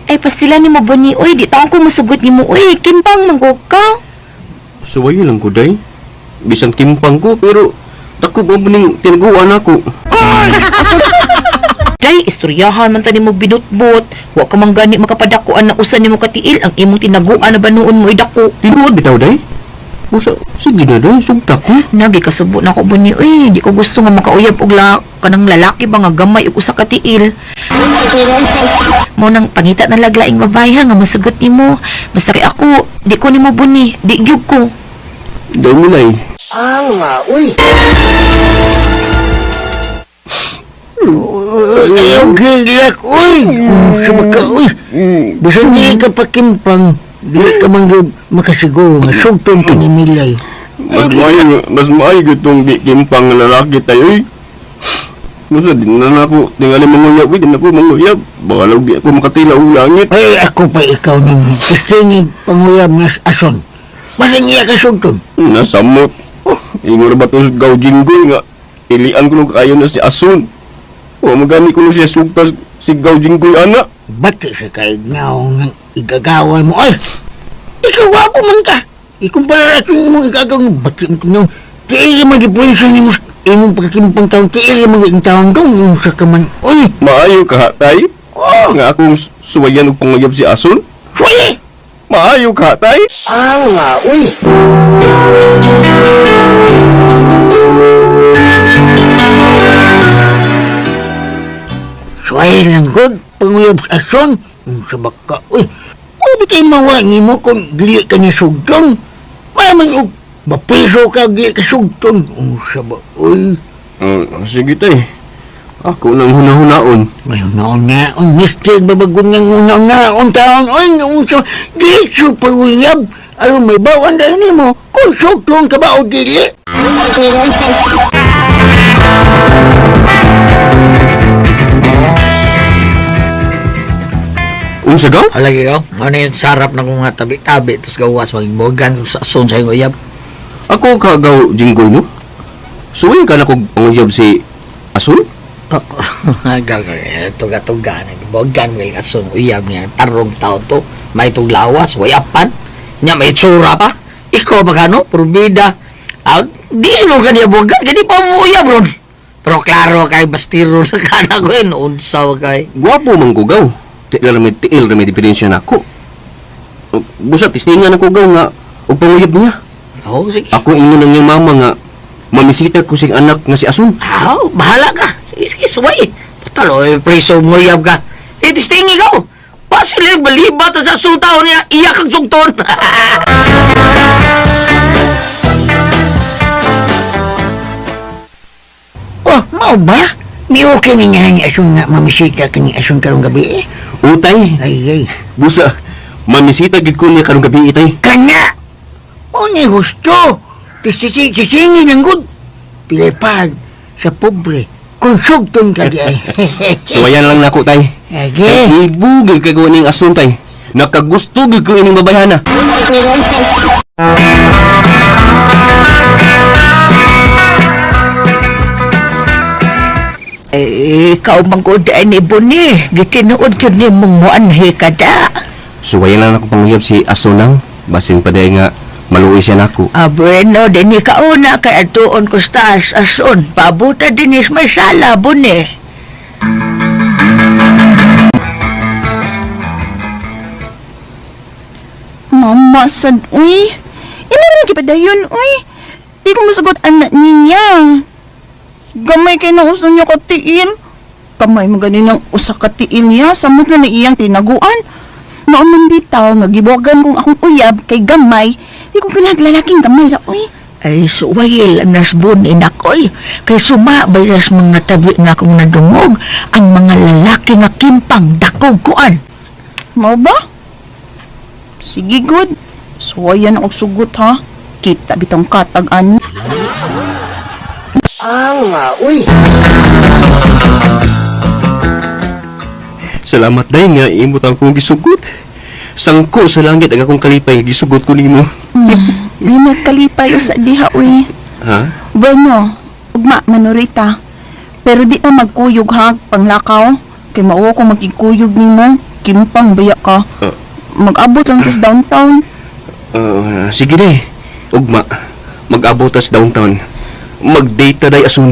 Ay, pastila ni mo, Bonnie. Uy, di taong ko masugot ni mo. Uy, kimpang manggog ka. Suwayan lang ko, day. Bisan kimpang ko, pero dako ba ning tinaguan ako? Day, istoryahan man ta nimo binutbot. Wa ka man gani makapadakuan na usa nimo katiil ang imong tinaguan na banuon mo idako. Tinuod bitaw, day? Usa, sige na, day. Sugta ko. Nagi kasubo na ko Bunny. Uy, di ko gusto nga makauyab og la kanang lalaki ba nga gamay og usa ka tiil. Mo nang pangita na laglaing babae ha nga mosugot nimo. Basta kay ako, di ko nimo Bunny, di gyud ko. Day, Milay. Ang uy. Ayaw gilak, uy. Sabaka, uy. Bisan di ka pakimpang, di ka man gyud makasiguro nga sugton ka ni Milay. Mas maayo gyud tong di kimpang nga lalaki tayo, eh. Musa, di na ako, tingali manguyab, eh, di na ako manguyab. Baka lang di ako makatila og langit. Ay, ako pa ikaw nang kisingig panguyab nga ason. Basin iya ka sugton. Nasamot. Oh, ingon ba to gaw jinggoy nga. Pilian ko nung kayo na si Ason. O magani ko nung siya sugtas si gaw jinggoy ana. Bati sa kaignaw ng igagaway mo. Ay, ikaw wapo man ka. Ikumpara at yung imong igagaw ng bati mo nung tiil man di pwensya ni mo imong pagkakimpang taon, tiil man di taon dong imong sa kaman. Uy! Maayo ka, tay. Oh! Nga akong suwayan og panguyab si Ason. Suwaye! Maayo ka, tay. Ang uy! Suwaye lang god, panguyab sa Ason. Sa baka, uy! Ano kay mawa nimo kung dili ka niya sugtong? Maman og mapiso ka dili ka sugtong. Unsa ba, uy? Sige tay. Ako nang hunahunaon. May hunaon-naon, mister, babagon nga hunaon-naon taon. Uy, nga unsa, dili super uyab. Aron may bawan dahil nimo, kung sugtong ka ba o dili? Unsa gaw? Alagi gaw. Ano yung sarap na kong nga tabi-tabi tapos gawas magbogan sa ason sa iyong uyab. Ako ka gaw jinggoy no? Suway ka na kog panguyab si Asun? Gaw tuga-tuga nagbogan may ason uyab niya tarong tao to may tuglawas wayapan nya may tsura pa. Ikaw magano purbida. Ah, di no kaniya bogan gani pa mo uyab ron. Pero klaro kay bastiro na kana ko yun unsa wa kay. Gwapo man ko gaw. Tiil ra may tiil ra may diferensya nako. Busa tisningan ako gaw nga og panguyab niya. Oh, sige. Ako ingon ang iyang mama nga mamisita ko sing anak nga si Asun. Ah, bahala ka. Sige, sige, suway. Total, oy, preso mo uyab ka. Eh, distingi ka. Pasili, balibat sa sutaw niya. Iyak ang sugton. Oh, mao ba? Di okay ni nga ni asong nga mamisita ka ni asong karong gabi eh. Utay. Ay, ay. Busa, mamisita gid ko niya karong gabi itay. Kana! O ni husto! Tisingi ng good. Pilipad sa pobre. Kung sugtong ka di ay. Suwayan lang nako tay. Age. Kay ibugay kay gawa ning Asun tay. Nakagusto gid ko ining babayhana. Eh, ikaw man ko daan ni Boni. Gitinuod ko ni mong muanhi ka da. Suwayan lang nako panguyab si Asun lang. Basin pa day nga maluoy siya nako. Ah, bueno, din kauna kay atuon ko sa taas, ason. Pabuta din is may sala, Boni. Mama, sad, uy. Ina lagi pa dayon, uy. Di ko masagot anak niya. Gamay kay na uso niya katiil. Kamay mo ganin ang usa katiil niya. Samot na na iyang tinaguan. Maumang bitaw nga gibuwagan kong akong uyab kay gamay. Di ko kinaglalaking gamay ra, uy. Ay, suwayil ang nasbon inakoy. Kay sumabay ras mga tabi nga akong nadungog ang mga lalaki nga kimpang dakog kuan. Mao ba? Sige, good. Suwayan ako sugot, ha? Kita bitong katag ani. Ang uy. Salamat day nga imo tang kong gisugot. Sangko sa langit ang akong kalipay nga gisugot ko nimo. Di nagkalipay usa diha, uy. Ha? Bueno, ugma manurita. Pero di ta magkuyog ha, panglakaw. Kay mauwa ko magkikuyog nimo. Kimpang baya ka. Mag-abot lang tas downtown. Sige day. Ugma, mag-abot tas downtown. Mag-date ta day asun.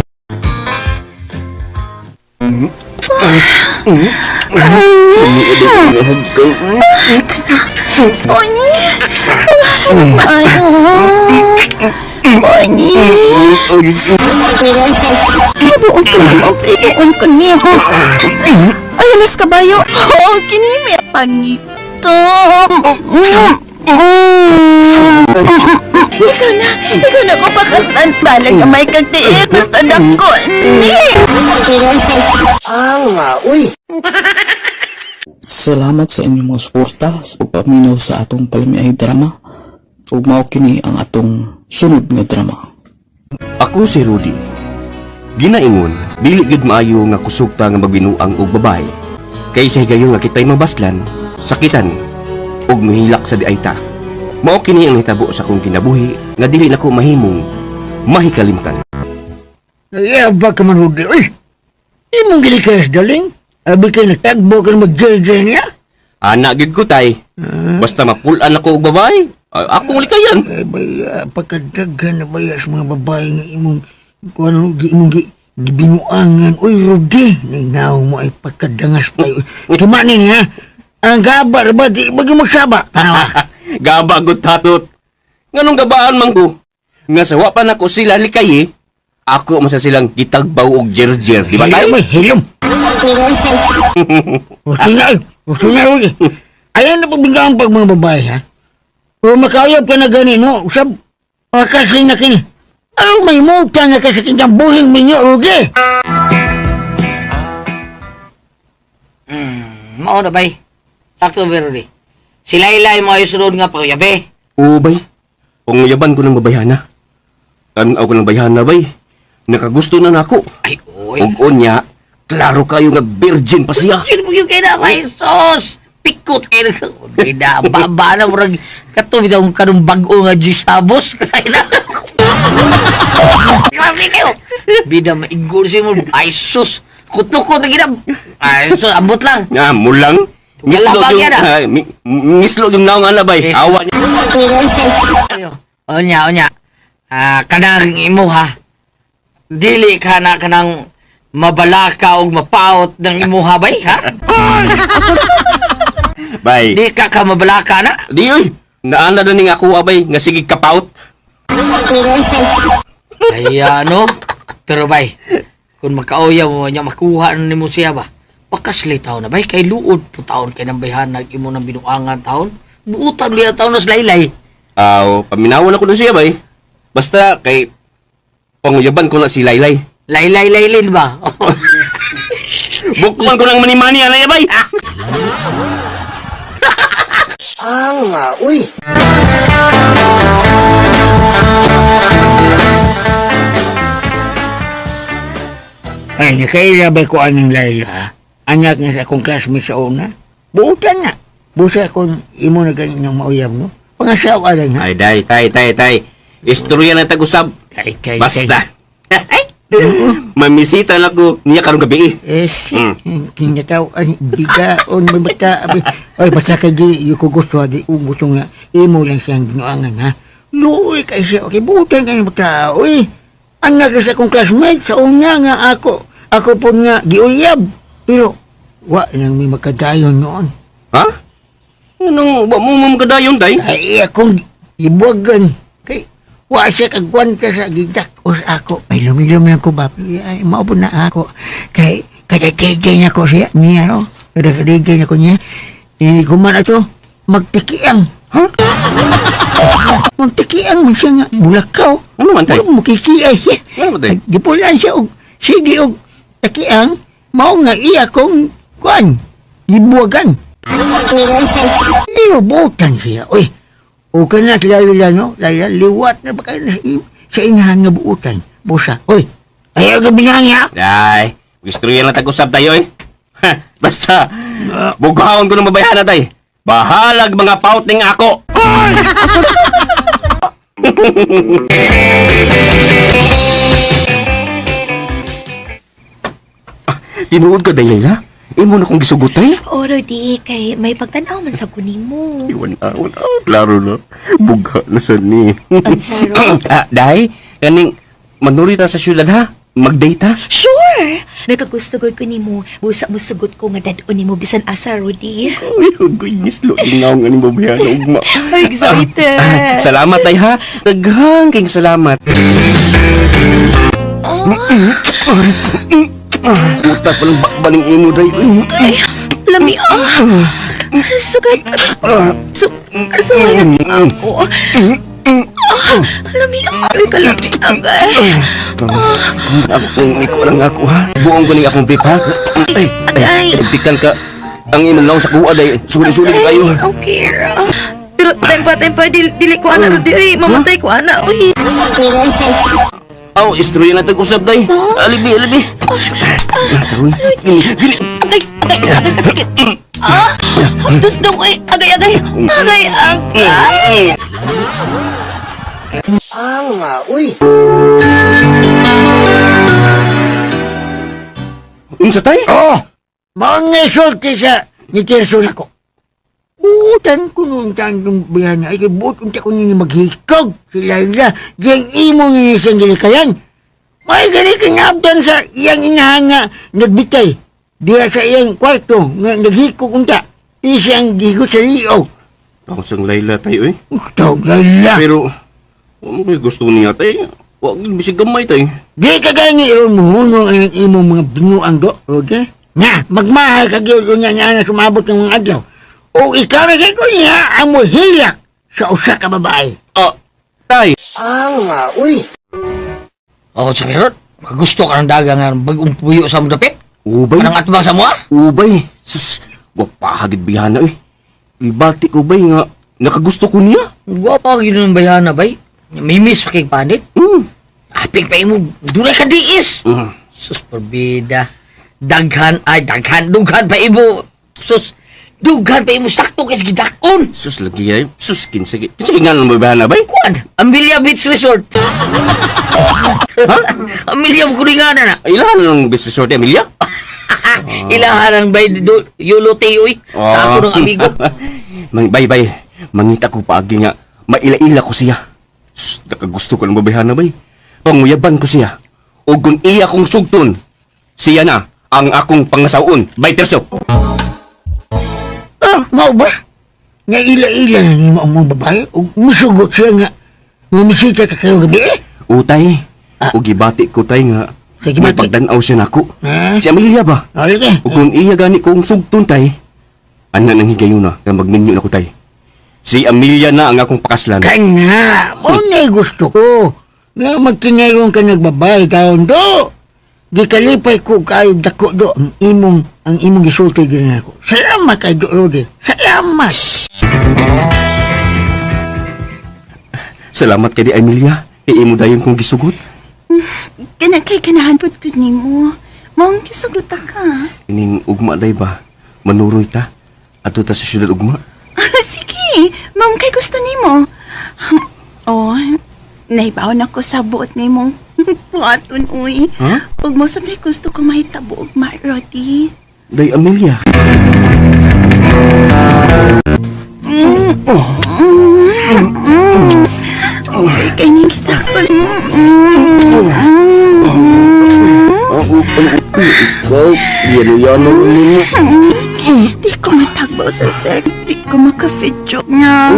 Sonny! Maayo! Bonnie! Buon ko na buon ko niyo. Ay, alas kabayo. Oh, kini may pangito. Ikaw na ko pakasan. Balag kamay kag tiil, basta dako ni. Ang uy. Salamat sa inyong mga suporta sa pagpaminaw sa atong palamiay drama. Ug mao kini ang atong sunod nga drama. Ako si Rudy. Ginaingon, dili gid maayo nga kusog ta nga magbinuang og babae. Kay sa higayon nga kitay mabaslan, sakitan ug mohilak sa diay ta. Mao kini ang nahitabo sa akong kinabuhi nga dili nako mahimong mahikalimtan. Nagiyaba ka man, Rudy. Uy, imong gilikas, daling. Abi kay nagtagbo ka na mag-jerjer niya. Ana gid ko tay. Basta mapulan ako og babae, akong likayan. Ay, baya, pagkadaghan na baya sa mga babae nga imong, kung ano, gi, imong gi, gibinuangan. Uy, Rudy, nagnaw mo ay pagkadangas pa. Kima ni niya, ang gaba, ba, di, bagi magsaba. Tanawa. Gaba gud tatot. Nganong gabaan man ko? Nga sa wa pa nako sila likay eh. Ako man sa silang gitagbaw og jerjer, di ba tay? Hilom, may hilom. Gusto na, gusto na, Rudy. Ayan na pagbiglaan pag mga babae, ha? Kung makauyab ka na gani, no? Usab, makasing na kini. Ano may muta na ka sa kanyang buhing minyo, Rugi? Mao na bay. Sakto ba Rudy? Si Laylay mo ay sunod nga pagyabi. Oo, bay. Panguyaban ko ng babayhana. Tanaw ko ng bayhana, bay. Nakagusto na nako. Ay, oy. Ug unya, klaro kayo nga virgin pa siya. Sino mo yung kay na bay? Sos! Pikot kay na. Bida, baba na murag kato bitaw kanong bag-o nga gisabos kay na. Grabe kayo. Bida maigor siya mo. Ay sus. Kutukot na ginab. Ay sus, ambot lang. Nga, mulang. Ngislo Galabag yung, yan, ah. ah, ngislo yung naong ana, bay. Yes. Awa niya. Ayo. Onya, onya. Ah, kanang imo ha. Dili ka na kanang mabalaka og mapaot ng imuha bay ha? Bay. Di ka ka mabalaka na. Di, oy. Naana na ning ako, abay, nga sige kapaut. Ay ano? Pero bay, kung makauya mo niya makuha na nimo siya ba? Pakasli taon na bay kay luod po taon kay nang bayhanag imo nang binuangan taon. Buutan biya taon na sa laylay. Aw, paminawon ako dun siya, bay. Basta, kay, panguyaban ko na si Laylay. Laylay laylin ba? Bukman ko ng manimani, anay, bay. Ah, uy. Ay, nakailabay ko anong Laila, ha? Anak nga sa akong classmate sa una. Buutan na. Busa kung imo na ganyan mauyab, no? Pangasawa lang, ha? Ay, day, tay, tay, tay. Istorya na tag-usab. Ay, kay, Basta. Mamisita lang ko niya karong gabi. Eh, kinataw, ay, bigaon, may bata, abi. Ay, basta kay di, yung ko gusto, di, kung gusto nga, imo lang siyang ginuangan, ha? Luoy kay siya, okay, buutan kay bata, uy. Anak na sa akong classmate, sa una nga ako, ako po nga, giuyab. Pero, wa nang may makadayon noon. Ha? Anong, wa mo mo makadayon, day? Ay, akong ibuwagan. Kay, wa siya kagwanta sa gidak o sa ako. Ay, lumilom lang ko ba? Ay, maupo na ako. Kay, kadagkigay na ko siya. Niya, no? Kadagkigay na ko niya. Eh, kuman ato, magtikiang. Ha? Magtikiang man siya nga. Bulakaw. Ano man, tay? Wala makikiay siya. Ano man, tay? Gipulan siya og, sige og, takiang, mao nga iya kong, kuan, gibuwagan. Inubutan siya. Uy, o ka na, Laila, no? Laila, liwat na ba kayo na sa inahan nga buutan? Busa. Uy, ayaw ka binangya. Day, istorya na tag-usab tayo, eh. Ha, basta, bughawon ko ng babayhana, tay. Bahalag mga pauting ako. Tinuod ka, day, Layla? Imo na kong gisugot, tay. O, Rudy, kay may pagtanaw man sa kunin mo. Iwan awan, awan. Klaro na. Bugha na sa ni. Unsa, Rod? Ah, day, kaning manuri ta sa syudad, ha? Mag-date, ha? Sure! Nakagusto ko nimo. Busa mo sugot ko nga dad-on nimo bisan asa, Rudy. Uy, ugoy, nislo. Ginaw nga ni babayhana, ugma. Ay, excited! Ah, salamat, day, ha? Daghang king salamat. Puta palang bakbaling imo, day. Ay, lami ah! Sugat! Su sumay na ako. Ah, lami ah! Ay, kalami agay. Ako, ikaw lang ako, ha? Buong ko ning akong vape, ha? Ay, ay, ay, ka. Ang imong naong sa kuha, day. Suli-suli kayo. Okay ra. Pero tempa, tempa, dili, dili ko ana, Rudy. Ay, mamatay ko ana. Uy. Aw, istorya na tag-usab, day. Alibi, alibi. Karon, gini, gini. Agay, agay, agay, sakit. Ah, dos dong, ay, agay, agay. Agay, agay. Ah, uy. Unsa tay? Oh, mga sulti sa ni Tirso nako. Buutan ko nung tandong bayan niya. Ay, buot unta ko ninyo maghikog. Si Laila, diyang imo nga siyang gilikayan. May gani kinabdan sa iyang inahan nga nagbitay. Diya sa iyang kwarto nga naghikog unta. Di siyang gihigot sa liog. Tawag sang Layla tayo, eh. Tawag Laila. Pero, ano kayo gusto niya tay? Wag bisig gamay tay. Di ka gani ron muhunong ang imong mga binuang do, okay? Nga, magmahal ka gyud unya nga na sumabot ng mga adlaw. O ikaw na ko niya ang muhilak sa usa ka babae. Oh, tay. Ah, uy. Oh, sabi ron, gusto ka ng daga nga bagong puyo sa mong dapit? Ubay. Anong atbang sa mua? Ubay. Sus, gwapahagid biyana eh. Ibati ko bay nga nakagusto ko niya. Gwapa yun ang bayana bay. Mimis pa kay panit. Apig pa imo, dunay ka diis. Sus, porbida. Daghan, ay daghan, dughan pa imo. Sus, dughan pa imo sakto kay gidakon. Sus lagi ay. Sus kinsa kinsa nga nang bayana bay? Kuan, Amelia Beach Resort. Ha? Amelia mo kuringan na. Ilahan lang beach resort Amelia? Ilahan ang bay do, yulo uy. Sa ako ng amigo. Mang bay bay, mangita ko paagi nga maila-ila ko siya. Sus, nakagusto ko ng babayhana bay. Panguyaban ko siya. O kung iya kong sugton, siya na ang akong pangasaon. Bay terso. Ah, mao ba? Nga ila-ila na nimo ang mga babae ug musugot siya nga mumisita ka kayo gabi eh. Utay, o gibati ko tay nga Sige, may bati. pagdanaw siya nako. Ha? Si Amelia ba? Okay. O kung iya gani kong sugton tay, ana nang higayuna nga magminyo na ko tay. Si Amelia na ang akong pakaslan. Kana, mo na gusto ko. Nga magkingayon ka nagbabay taon do. Gikalipay ko kayo dako do ang imong gisulti din ako. Salamat kay do Rodi. Salamat. Salamat kay di Amelia. Kay imo dayon kong gisugot. Kana kay ganahan pud gud nimo. Maong kisugot ka. Ining ugma day ba? Manuroy ta. Ato ta sa syudad ugma. Sige, maong kay gusto nimo. Oh, naibaw na ko sa buot nimong buhaton uy. Ha? Ug mo sabay gusto ko mahitabo ugma, Rodi. Day Amelia. Oh. Kay ning kita ko. Ikaw, yano-yano nimo. Di ko matagbaw sa sex. Di ko maka-video niya.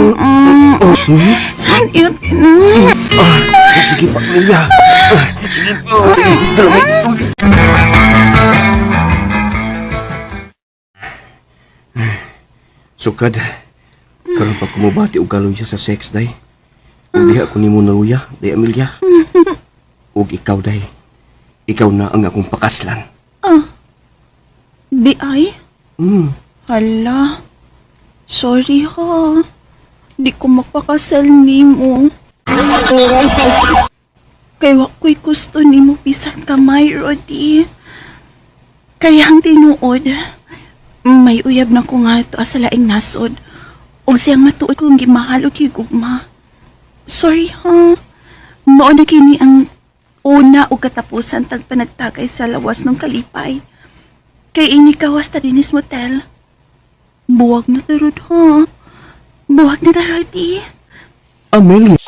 Ang Sige pa, Amelia. Sige pa. Galamay. Sukad, karon pag kumubati og kaluya sa sex day. Ug diha ko nimo naluya, day Amelia. Ug ikaw day. Ikaw na ang akong pakaslan. Ah. Di ay? Mm. Hala. Sorry ha. Di ko mapakasal nimo. Kay wa ko'y gusto nimo bisan kamay, Rodi. Kaya ang tinuod, may uyab na ko nga ito sa laing nasod. Og siyang matuod kong gimahal o gigugma. Sorry ha. Mao na kini ang una o katapusan tagpanagtagay sa lawas ng kalipay. Kay inikawas ta dinis motel. Buwag na tarod ha. Buwag na tarod eh. Amelia.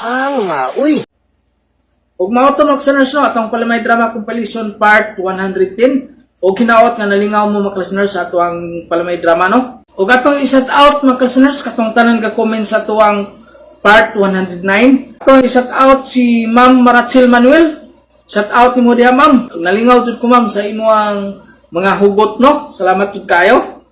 Ug mao to mga listeners no, atong Palamay Drama Compilation Part 110. Og hinaot nga nalingaw mo mga listeners sa atuang Palamay Drama no. Ug atong i-shout out mga listeners katong tanan ga comment sa atuang Part 109. Atong i-shout out si Ma'am Maratsil Manuel. Shout out nimo diha ma'am. Ug nalingaw jud ko ma'am sa imong mga hugot no. Salamat jud kayo.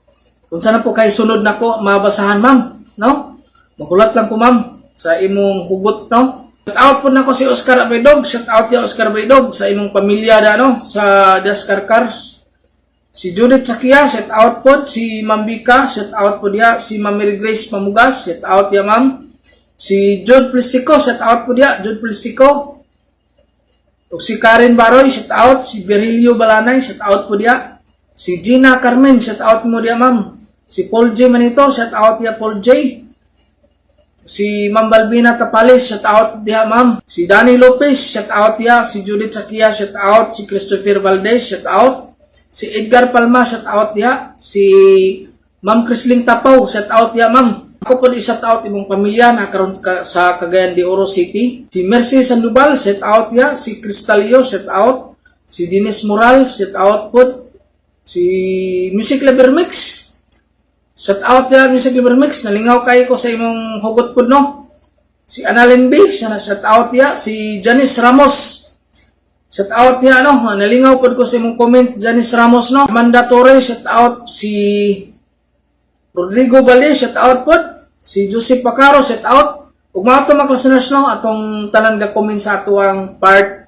Kung sana po kay sunod nako mabasahan ma'am, no? Magulat lang ko ma'am sa imong hugot no. Shout out po nako si Oscar Abaydog, shout out ya Oscar Abaydog sa imong pamilya da no, sa Dascar Cars. Si Judith Sakia, shout out po. Si Ma'am Bika, shout out po diya. Si Ma'am Mary Grace Mamugas, shout out ya ma'am. Si Jude Plistico, shout out po diya. Jude Plistico. Ug si Karen Baroy, shout out. Si Berilio Balanay, shout out po diya. Si Gina Carmen, shout out mo diya ma'am. Si Paul J. Manito, shout out diya Paul J. Si Ma'am Balbina Tapales, shout out diha ma'am. Si Danny Lopez, shout out diha. Si Judith Sakia, shout out. Si Christopher Valdez, shout out. Si Edgar Palma, shout out diha. Si Ma'am Crisling Tapaw, shout out diha ma'am. Ako po di shout out imong pamilya na karon ka, sa Cagayan de Oro City. Si Mercy Sandoval, shout out diha. Si Cristalio, shout out. Si Denise Moral, shout out po. Si Music Lover Mix, shout out ya Music Liver Mix. Nalingaw kayo ko sa imong hugot pud no. Si Annalyn B, siya na shout out ya. Si Janice Ramos. Shout out niya no. Nalingaw pud ko sa imong comment Janice Ramos no. Amanda Torres, shout out si Rodrigo Valdez, shout out pod. Si Joseph Pacaro, shout out. Ug mga to mga listeners no, atong tanan ga comment sa atuang part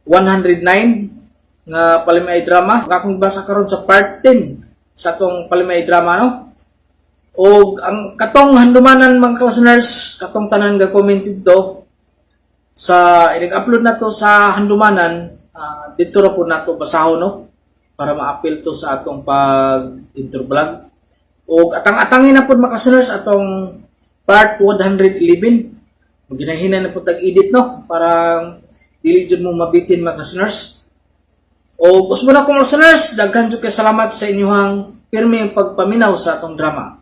109 nga Palimay drama. Ang akong basa karon sa part 10 sa atong Palimay drama no. Og ang katong handumanan mga listeners, katong tanan ga comment dito sa inig-upload na to sa handumanan, dito ra po nato basahon no para ma-appeal to sa atong pag intro vlog. Og atang-atangin na pod mga listeners atong part 111. Ginahina na po tag-edit no para dili jud mo mabitin mga listeners. O gusto mo na kong listeners, daghan jud kay salamat sa inyong pirming pagpaminaw sa atong drama.